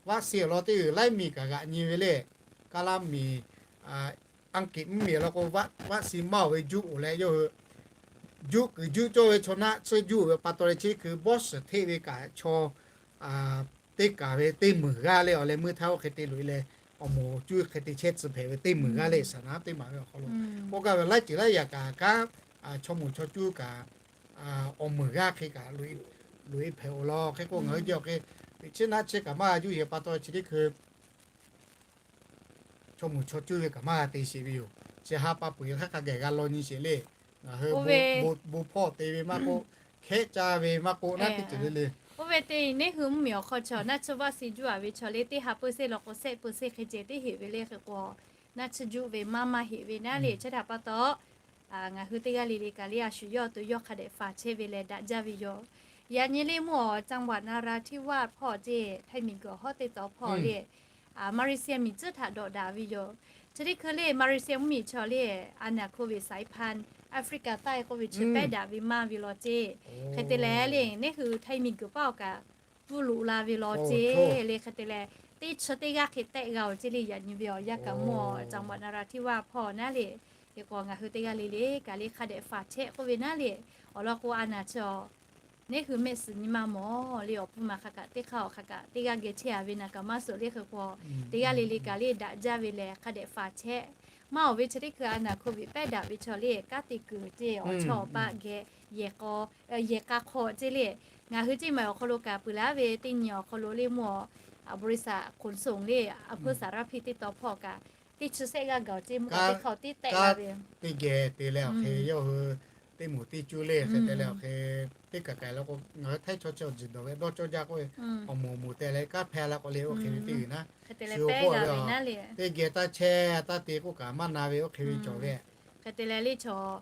vaˆ si awˬ lawn teˇ g'uiˬ laiˉ miˬ kaꞈ g'aꞈ nyi ve le. Kaˇ laˇ miˬ, Aˉ kiꞈ mvuhˇ miˬ la k'o, vaˆ si maˇ oˬ ve juˆ oˬ leh yawˇ hui juˆ kuiˬ juˆ cawˇ ve chaw naˆ tsuhˇ juˆ oˬ ve pa taw leh chi teˇ hkui bawˇ shiˍ hteˆ ve kaꞈ chaw teˇ kaˬ ve teˇ meunˍ g'aˇ le. Awˬ leh meuˇ htaˇ oˇ hk'e te loꞈ e leh, awˬ moˍ cuˇ hk'e te chehˇ tcuh hpehꞈ ve teˇ meunˍ g'aˇ le. Saˍ naˉ teˇ maˬ ve awˬ hk'aw lo k'oˆ gaˇ ve laiˉ ceuˬ laiˉ yaꞈ kaꞈ kanˉ, chaw moˍ chaw cuˇ kaꞈ awˬ meunˍ g'aˇ hk'e kaꞈ loꞈ e hpehꞈ oˬ law. Hk'e k'o ngaˬ hui jehˬ awˬ hk'e, teꞈ chiˉ naˆ chiˉ kaꞈ maˇ g'a juˆ sheˍ pa taw chi teˇ hkui chaw moˍ chaw cuˇ ve kaꞈ maˇ g'a te sheˍ ve yoˬ. Chi ha pa peuˬ hk'aˇ hk'a geh g'a law nyi sheˍ le. Ngaˬ hui bon hpawˇ te ve maˇ k'oˆ, hkehˉ caˇ ve maˇ k'oˆ, naˉ teˇ ceuˬ le le. Oˇ ve teˇ neˇ hui mvuhˇ miˬ awˬ hk'aw chaw naˆ tsuhˇ vaˆ si juˆ a ve chaw le teˇ ha peu se law k'o, sehˆ peu se hk'e ceh teˇ heꞈ ve le. Hk'e k'o naˆ tsuhˇ juˆ ve maˇ maˇ heꞈ ve naˉ le. Chi htaꞈ pa taw, ngaˬ hui teˇ g'aˇ le le kaꞈ le a shu yawˇ to yawˇ hk'a dehꞈ faˍ chehˇ ve leh daꞈ jaˇ ve yoˬ. Yaꞈ nyi le mvuhˇ awˬ จังหวัดนราธิวาส hpawˇ ceˇ, Htaiˇ miˬ guiˬ awˬ hawˉ teˇ taw hpawˇ le, Malaysia miˬ tcuhˉ htaꞈ dawꞈ daꞈ ve yoˬ. Chi teˇ hkui le Malaysia mvuhˇ miˬ chaw le, a naˬ โควิดสายพันธุ์ Africa ใต้ k'oˆ ve chi pehˉ daꞈ ve maˇ ve law ceˇ. Hk'e te leh le neˇ hui Htaiˇ miˬ guiˬ paˇ awˬ kaꞈ pfuhˇ loꞈ la ve law ceˇ le. Hk'e te leh teˇ chi teˇ g'aˇ hk'e tehˆ g'a oˬ ceˇ le. Yaꞈ nyi ve awˬ yanˇ kaꞈ mvuhˇ awˬ จังหวัดนราธิวาส hpawˇ naˉ le. Hk'e k'o ngaˬ hui teˇ g'aˇ le le kaꞈ le hk'a dehꞈ faˍ chehˇ k'oˆ ve naˉ le. Awˬ lawn k'o a naˬ chi awˬ neˇ hui mehˆ suhˍ nyi ma mawˬ le. Awˬ pfuhˇ ma hk'a kaꞈ teˇ hk'aˇ awˬ hk'a kaꞈ teˇ g'aˇ geh chehˇ a ve naˬ kaꞈ maˇ suhˍ le. Hk'e k'o teˇ g'aˇ le le kaꞈ le daꞈ jaˇ ve lehˬ hk'a dehꞈ faˍ chehˇ. Maˇ oˬ ve chi teˇ hkui a naˬ โควิด pehˉ daꞈ ve chaw le kanˉ te kuiˬ ceˇ awˬ chawˇ awˬ paˆ geh yehˬ k'a k'a hk'awꞈ ceˇ le. Ngaˬ hui ceˇ maˬ awˬ hk'aw lo kaꞈ peuˬ laˇ ve teˇ nyi awˬ hk'aw lo le mvuhˇ บริษัทขนส่ง le อำเภอสารพี teˇ taw hpawˇ kaꞈ teˇ chi sehˆ g'aˇ gaˬ oˬ ceˇ mvuhˇ kaꞈ teˇ hk'aˇ teˇ tehˆ la ve teˇ geh te leh awˬ hk'e yawˇ hui teˇ moˍ teˇ cuˇ le hk'e te leh awˬ hk'e teˇ kaˬ kaˬ la k'o ngaˬ hui Htaiˇ chaw chi awˬ jeˬ dawˬ ve dawˇ cawˇ jaˇ k'oˆ ve awˬ moˍ moˍ te leh kanˉ hpehˇ la k'o le oˇ hk'e ve teˇ g'uiˬ naˉ chi oˬ k'oˆ ve teˇ geh taˇ chehˇ taˇ te k'oˆ kaꞈ maˇ na ve oˇ hk'e ve cawˬ ve. Hk'e te leh le chaw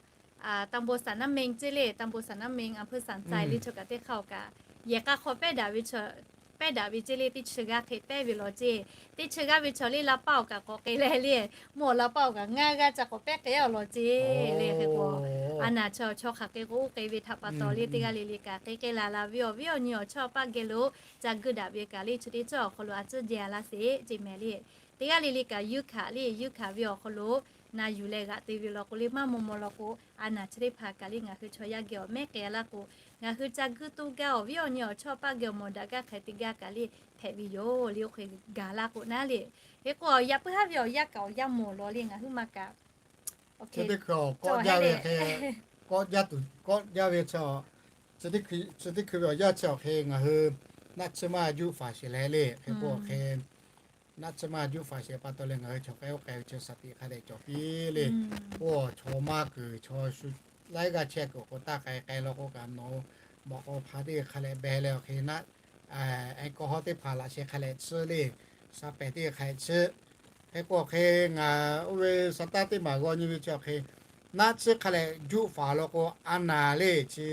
ตำบลสันน้ำเม็ง ceˇ le ตำบลสันน้ำเม็ง อำเภอสันทราย le chaw kaꞈ teˇ hk'aˇ awˬ kaꞈ yehˬ k'a hk'awꞈ pehˉ daꞈ ve chaw pehˉ daꞈ ve ceˇ le teˇ chi g'aˇ hk'e pehˉ ve law ceˇ. Teˇ chi g'aˇ ve chaw le la paˇ awˬ kaꞈ k'awꞈ k'ai leh le mvuhˇ awˬ la paˇ awˬ kaꞈ ngaˇ g'aˇ ca k'awꞈ pehˉ k'ai awˬ law ceˇ le. Hk'e k'o a naˬ chaw chaw hk'aˬ hk'e k'o oˇ k'ai ve htaꞈ pa taw le teˇ g'aˇ le le kaꞈ k'ai k'ai la la ve awˬ viˉ awˬ nyi awˬ chawˇ awˬ paˆ geh lo ca guˇ daꞈ ve kaꞈ le chi teˇ cawˇ awˬ hk'aw lo a tcuhˉ jehˬ a laˇ sheˍ ceˇ mehˍ le. Teˇ g'aˇ le le kaꞈ yuˇ hkanˍ le yuˇ hkanˍ ve awˬ hk'aw lo na yuˬ leh g'aꞈ te ve law k'o le, maˇ maw maw law k'o, a naˍ chi teˇ hpaˍ kaꞈ le ngaˬ hui chaw yaˇ geh awˬ mehˉ k'ai laˇ k'o, ngaˬ hui ca guiˇ toˇ gaˇ awˬ viˉ awˬ nyi awˬ chawˇ paˆ geh awˬ mawˬ daꞈ gaˇ hk'e te gaˇ kaꞈ le hpehꞈ ve yoˬ le. Oˇ hk'e gaˬ laˇ k'o naˉ le. Hk'e k'o yaꞈ puiˉ haˉ ve awˬ yanˇ kaꞈ awˬ yanˇ mawˬ law le ngaˬ huiˉ ma kaꞈ. Chi teˇ hkui awˬ kawˆ jaˇ ve hk'e, kawˆ jaˇ tuˬ kawˆ jaˇ ve chi, chi teˇ hkui ve awˬ yanˇ chi awˬ hk'e ngaˬ hui naˆ tsuhˇ maˇ juˆ faˍ sheˍ leh le. Hk'e k'o awˬ hk'e naˆ tsuhˇ maˇ juˆ faˍ sheˍ pa taw leh ngaˬ hui chaw k'ai oˇ k'ai ve chi shaˍ tiꞈ hk'a dehꞈ cawˬ piˇ le. Oˇ chaw maˇ kuiˬ chaw shu laiˉ g'aˇ chehˇ kuiˬ k'o taˇ k'ai k'ai law k'o kaꞈ nawˬ mawꞈ k'aw hpa teˇ hk'a leh beh leh awˬ hk'e naˆ, a, k'aw hawˉ teˇ hpaˍ laꞈ sheh hk'a leh tsuhˇ le, sha pehˍ teˇ hk'a leh tsuhˇ. Hk'e k'o awˬ hk'e ngaˬ oˇ ve sa taˇ teˇ maˬ g'aw nyi ve chi awˬ hk'e naˆ tsuhˇ hk'a leh juˆ faˍ law k'o a naˍ le chi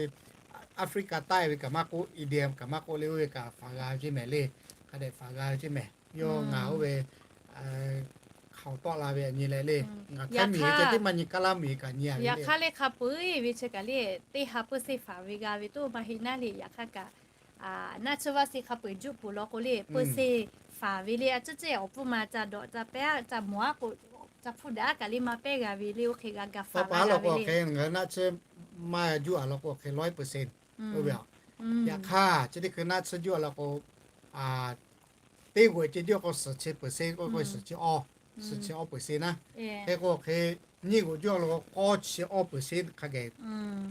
Africa taiˇ ve kaꞈ maˇ k'oˆ, India kaꞈ maˇ k'oˆ le, oˇ ve kaꞈ faˍ g'a ve ceˇ mehˍ le. Hk'a dehꞈ faˍ g'a ve ceˇ mehˍ. Yawˇ ngaˬ oˇ ve hk'aoˍ tawˆ la ve a nyi leh le, ngaˬ htaˇ miˬ ve ceh tiˉ maˇ nyi, Kaˇ laˇ miˬ ve kaꞈ nyi a ve le. Yaꞈ hk'aˇ le hk'a peu-eˬ ve chi kaꞈ le teˇ ha เปอร์เซ็นต์ faˍ ve g'a ve toˇ maˇ heˆ naˉ le. Yaꞈ hk'aˇ kaꞈ naˆ tsuhˇ vaˆ si hk'a peu-eˬ juˆ peuˬ law k'o le เปอร์เซ็นต์ faˍ ve le. A ciˉ ceˇ awˬ pfuhˇ ma ca dawꞈ ca pehˉ ca mawˬ a k'o, ca hpfuhˇ daꞈ a kaꞈ le maˇ pehˉ g'a ve le. Oˇ hk'e g'a gaˬ faˍ laˇ g'a ve le. Ngaˬ hui naˆ tsuhˇ maˇ juˆ a law k'o awˬ hk'e lawehˇ peuˬ sheˍ oˇ ve a. Yaꞈ hk'aˇ chi teˇ hkui naˆ tsuhˇ juˆ a law k'o teˇ g'oꞈ ceh juˆ k'o suhˍ chi peuˬ sheˍ k'oˆ k'o suhˍ chi awˇ, suhˍ chi awˇ peuˬ sheˍ naˉ. Hk'e k'o awˬ hk'e nyiˇ g'oꞈ juˆ a law k'o k'awˇ chi awˇ peuˬ sheˍ hk'a geh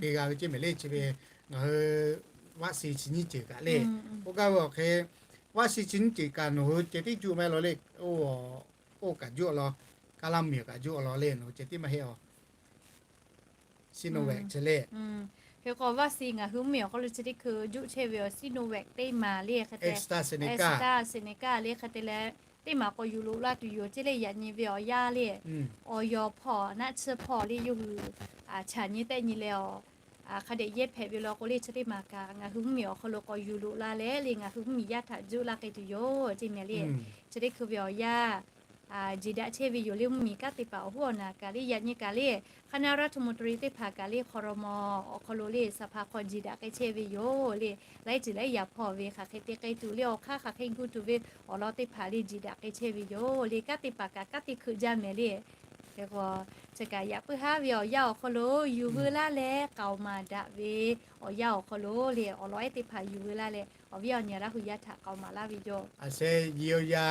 te g'a ve ceˇ mehˍ le. Chi ve ngaˬ hui vaˆ si chi nyiˇ ceuˬ kaꞈ le. Oˇ gaˇ ve awˬ hk'e vaˆ si chi nyiˇ ceuˬ kaꞈ nawˬ hui ceh tiˉ juˆ maˇ heˆ law le. Oˇ kaꞈ juˆ a law, Kaˇ laˇ miˬ kaꞈ juˆ a law le, nawˬ hui ceh tiˉ maˇ heˆ a. Sinovac chi le. Hk'e k'o vaˆ si ngaˬ hui mvuhˇ miˬ awˬ hk'aw lo chi teˇ hkui juˆ chehˇ ve awˬ Sinovac teˇ maˬ le hk'e te, AstraZeneca le hk'e te leh teˇ maˬ k'awꞈ yuˬ loꞈ la tuˬ yoˬ ceˇ le. Yaꞈ nyi ve awˬ yanˇ le awˬ yaw hpawˇ naˆ tsuhˇ hpawˇ le yawˇ hui chaꞈ nyi tehˆ nyi leh awˬ hk'a dehꞈ yehˇ hpehꞈ ve law k'o le chi teˇ maˬ kaꞈ ngaˬ hui mvuhˇ miˬ awˬ hk'aw lo k'awꞈ yuˬ loꞈ la leh le ngaˬ hui mvuhˇ miˬ yaˇ htaꞈ juˆ laˇ k'ai tuˬ yoˬ ceˇ mehˍ le. Chi teˇ hkui ve awˬ yanˇ jeˬ daꞈ chehˇ ve yoˬ le. Mvuhˇ miˬ kanˉ te paˍ awˬ huˉ awˬ naˍ kaꞈ le yaꞈ nyi kaꞈ le คณะรัฐมนตรี teˇ hpaˍ kaꞈ le hk'aw raw maw awˬ hk'aw lo le saˍ hpaˍ hk'aw jeˬ daꞈ k'ai chehˇ ve yoˬ le. Laiˉ ceuˬ laiˉ yaꞈ hpawˇ ve hk'aˬ hk'e te k'ai tuˬ le awˬ hk'aˇ hk'aˬ hk'e gu tuˬ ve awˬ lawn teˇ hpaˍ le jeˬ daꞈ k'ai chehˇ ve yoˬ le. Kanˉ te paˍ kaꞈ kanˉ te hkui jaˇ mehˍ le. Hk'e k'o chi kaꞈ yaꞈ puiˉ haˉ ve awˬ yanˇ awˬ hk'aw lo yuˬ veu laˇ leh k'aoˍ maˍ daꞈ ve awˬ yanˇ awˬ hk'aw lo le awˬ lawn ehˉ teˇ hpaˍ yuˬ veu laˇ leh awˬ viˉ awˬ nyi Laˇ hu yaˇ htaꞈ k'aoˍ maˍ laˇ ve yoˬ. A seh เยียวยา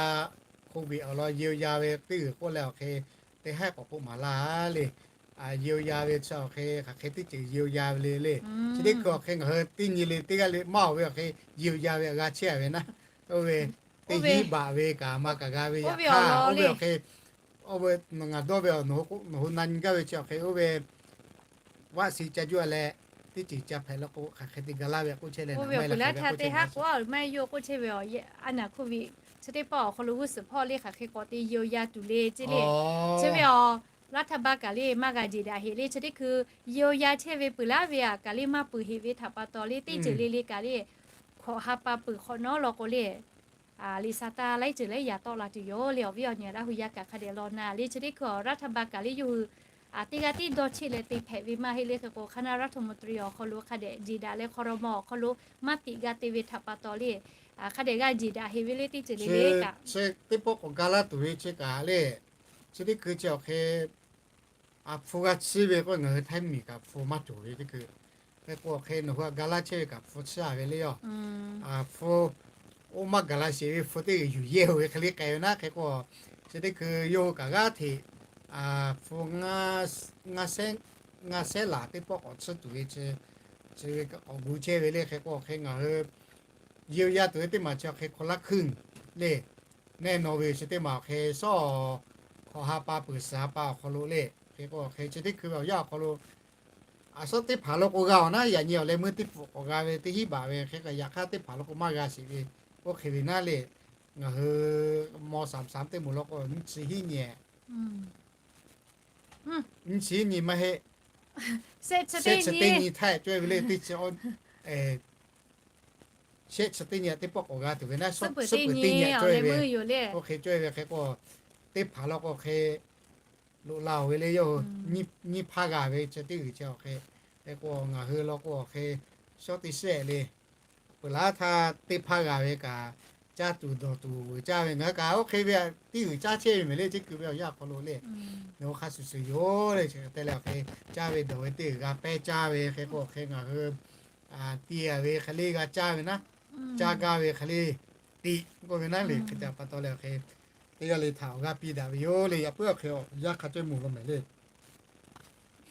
โควิด awˬ lawn เยียวยา ve teˇ g'uiˬ k'oˆ leh awˬ hk'e teˇ haiˉ k'awꞈ k'oˆ maˍ laˇ le. เยียวยา ve chi awˬ hk'e hk'aˬ hk'e teˇ ceuˬ เยียวยา ve le le. Chi teˇ hkui awˬ hk'e ngaˬ hui teˇ nyi le teˇ g'aˇ le maˇ awˬ ve awˬ hk'e เยียวยา ve a g'a chehˇ a ve naˉ. Oˇ ve teˇ hinˉ baꞈ ve kaꞈ maˇ kaꞈ g'a ve yaꞈ hk'aˇ oˇ ve awˬ hk'e oˇ ve ngaˬ dawˇ ve nawˬ hui na nyi gaˇ ve chi awˬ hk'e oˇ ve vaˆ si ca juˆ a leh teˇ ceuˬ ca hpehꞈ la k'o hk'aˬ hk'e te ga laˇ ve k'oˆ chehˇ leh, a peuˬ laˇ htaˇ teˇ haˉ k'o a maˇ heˆ yawˇ k'oˆ chehˇ ve a, a naˍ โควิด chi teˇ pawˆ awˬ hk'aw lo g'uˇ suhˍ hpawˇ le hk'aˬ hk'e k'awꞈ te เยียวยา tuˬ le ceˇ le. Chi ve a laˇ htaˇ ba kaꞈ le maˇ g'a jeˬ daꞈ heꞈ le. Chi teˇ hkui เยียวยา chehˇ ve peuˬ laˇ ve a kaꞈ le maˇ peuˬ heꞈ ve htaꞈ pa taw le teˇ ceuˬ le le kaꞈ le hk'awꞈ ha pa peuˬ hk'awꞈ nawˉ law k'o le liꞈ sa taˇ laiˉ ceuˬ laiˉ yaꞈ tawˆ la tuˬ yoˬ le. Awˬ viˉ awˬ nyi Laˇ hu yaˇ kaꞈ hk'a dehꞈ law na le. Chi teˇ hkui a laˇ htaˇ ba kaꞈ le yawˇ hui teˇ g'aˇ tiˉ dawˇ cheˆ leh te hpehꞈ ve maˇ heˆ le. Hk'e k'o คณะรัฐมนตรี awˬ hk'aw lo hk'a dehꞈ jeˬ daꞈ leh hk'aw raw maw awˬ hk'aw lo maˇ tiꞈ g'a te ve htaꞈ pa taw le hk'a dehꞈ g'a jeˬ daꞈ heꞈ ve le teˇ ceuˬ le le kaꞈ chi teˇ pawˆ k'awꞈ ga laˇ tuˬ ve chi kaꞈ le. Chi teˇ hkui chi awˬ hk'e a hpu g'a chiˇ ve k'o ngaˬ hui Htaiˇ miˬ kaꞈ hpu maˇ cawˬ ve teˇ hkui. Hk'e k'o awˬ hk'e nawˬ hui a ga laˇ chehˇ ve kaꞈ hpu chiˇ a ve le yoˬ. Hpu oˇ maˇ gaˬ la sheˍ ve hpu teˇ g'uiˬ yuˬ yehˇ-oˬ ve hk'e le k'ai ve naˉ. Hk'e k'o chi teˇ hkui yawˇ hui kaꞈ g'aˇ hteꞈ hpu ngaˇ shehˉ laˬ teˇ pawˆ k'awꞈ chiˇ tuˬ ve chi, chi ve k'awꞈ gu chehˇ ve le. Hk'e k'o awˬ hk'e ngaˬ hui เยียวยา tuˬ ve teˇ maˬ chi awˬ hk'e คนละครึ่ง le. Neˇ nawˬ ve chi teˇ maˬ awˬ hk'e shawˉ hk'awꞈ ha pa peuˬ suhˍ ha pa awˬ hk'aw lo le. Hk'e k'o awˬ hk'e chi teˇ hkui ve awˬ yanˇ awˬ hk'aw lo a shawˉ teˇ hpaˍ lo k'o g'a awˬ naˉ yaꞈ nyi awˬ leh meuˇ teˇ pfuhꞈ k'awꞈ g'a ve teˇ hinˉ baꞈ ve hk'e k'o yaꞈ hk'aˇ teˇ hpaˍ lo k'o maˇ g'a sheˍ ve oˇ hk'e ve naˉ le. Ngaˬ hui ม.สาม teˇ moˍ lo k'o nyiˇ chi hiˉ nyi, nyiˇ chi hiˉ nyi maˇ heˆ, shehˆ chi teˇ nyi htaˇ cawˇ ve le teˇ chi shehˆ chi teˇ nyi teˇ pawˆ k'awꞈ g'a tuˬ ve naˉ, suhˉ peuˬ teˇ nyi cawˇ ve, oˇ hk'e cawˇ ve hk'e k'o teˇ hpaˍ law k'o hk'e loꞈ la-oˬ ve le yawˇ hui. Nyiˇ hpaˇ g'a ve chi teˇ g'uiˬ chi awˬ hk'e, hk'e k'o ngaˬ hui law k'o awˬ hk'e shawˉ teˇ shehˆ le. Peuˬ laˇ htaˇ teˇ hpaˇ g'a ve kaꞈ caˇ tuˬ dawˬ tuˬ caˇ ve ngaˬ hui kaꞈ oˇ hk'e ve tiˇ uiˍ caˇ chehˇ ve mehˍ le, chi kuiˬ ve awˬ yanˇ awˬ hk'aw lo le. Nawˬ hui hk'a shuˍ shuˍ yoˬ le, chi te leh awˬ hk'e caˇ ve dawˬ ve teˇ g'aˇ pehˇ caˇ ve hk'e k'o, awˬ hk'e ngaˬ hui tiˇ a ve hk'e le g'a caˇ ve naˉ, caˇ gaˇ ve hk'e le tiꞈ k'oˆ ve naˉ le. Hk'e te pa taw leh awˬ hk'e teˇ g'aˇ le htaꞈ awˬ g'aˇ piˇ daꞈ ve yoˬ le. Yaꞈ puiˉ awˬ hk'e awˬ yanˇ hk'a cawˇ mvuh lo mehˍ le.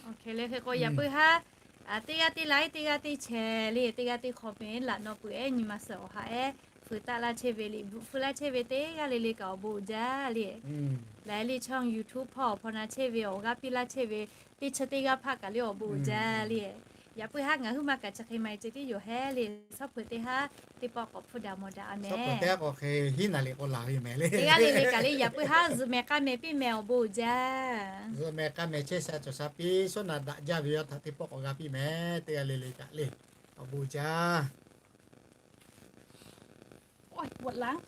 Oˇ hk'e le hk'e k'o, yaꞈ puiˉ haˉ teˇ g'aˇ teˇ laiˉ, teˇ g'aˇ teˇ chehˇ le, teˇ g'aˇ teˇ hk'aw mehˍ laꞈ naw peuˬ ehˉ nyi ma suhˍ awˬ ha ehˉ fuiˍ taˆ laˇ chehˇ ve le, bvuhꞈ feu laˇ chehˇ ve teˇ g'aˇ le le kaꞈ awˬ bon uiˍ jaˇ le. Laiˉ le chaw YouTube hpawˇ awˬ hpaw na chehˇ ve awˬ g'aˇ piˇ laˇ chehˇ ve teˇ chi teˇ g'aˇ hpaˆ kaꞈ le awˬ bon uiˍ jaˇ le. Yaꞈ puiˉ haˉ ngaˬ huiˉ ma kaꞈ chi hk'e ma ceh tiˉ yoˬ hehˉ le. Suhˉ hpu teˇ haˉ teˇ pawˆ k'awꞈ hpuˇ daꞈ mawˬ daꞈ a mehˍ. Teˇ g'aˇ le le kaꞈ le yaꞈ puiˉ haˉ zuhꞈ mehˍ k'a mehˍ piˇ mehˍ awˬ bon uiˍ jaˇ. Zuhꞈ mehˍ k'a mehˍ chehˇ sha cawˬ sha piˇ, suhˉ naꞈ daꞈ jaˇ ve yaˇ htaꞈ teˇ pawˆ k'awꞈ g'a piˇ mehˍ. Teˇ g'aˇ le le kaꞈ le awˬ bon uiˍ jaˇ. Awˬ laꞈ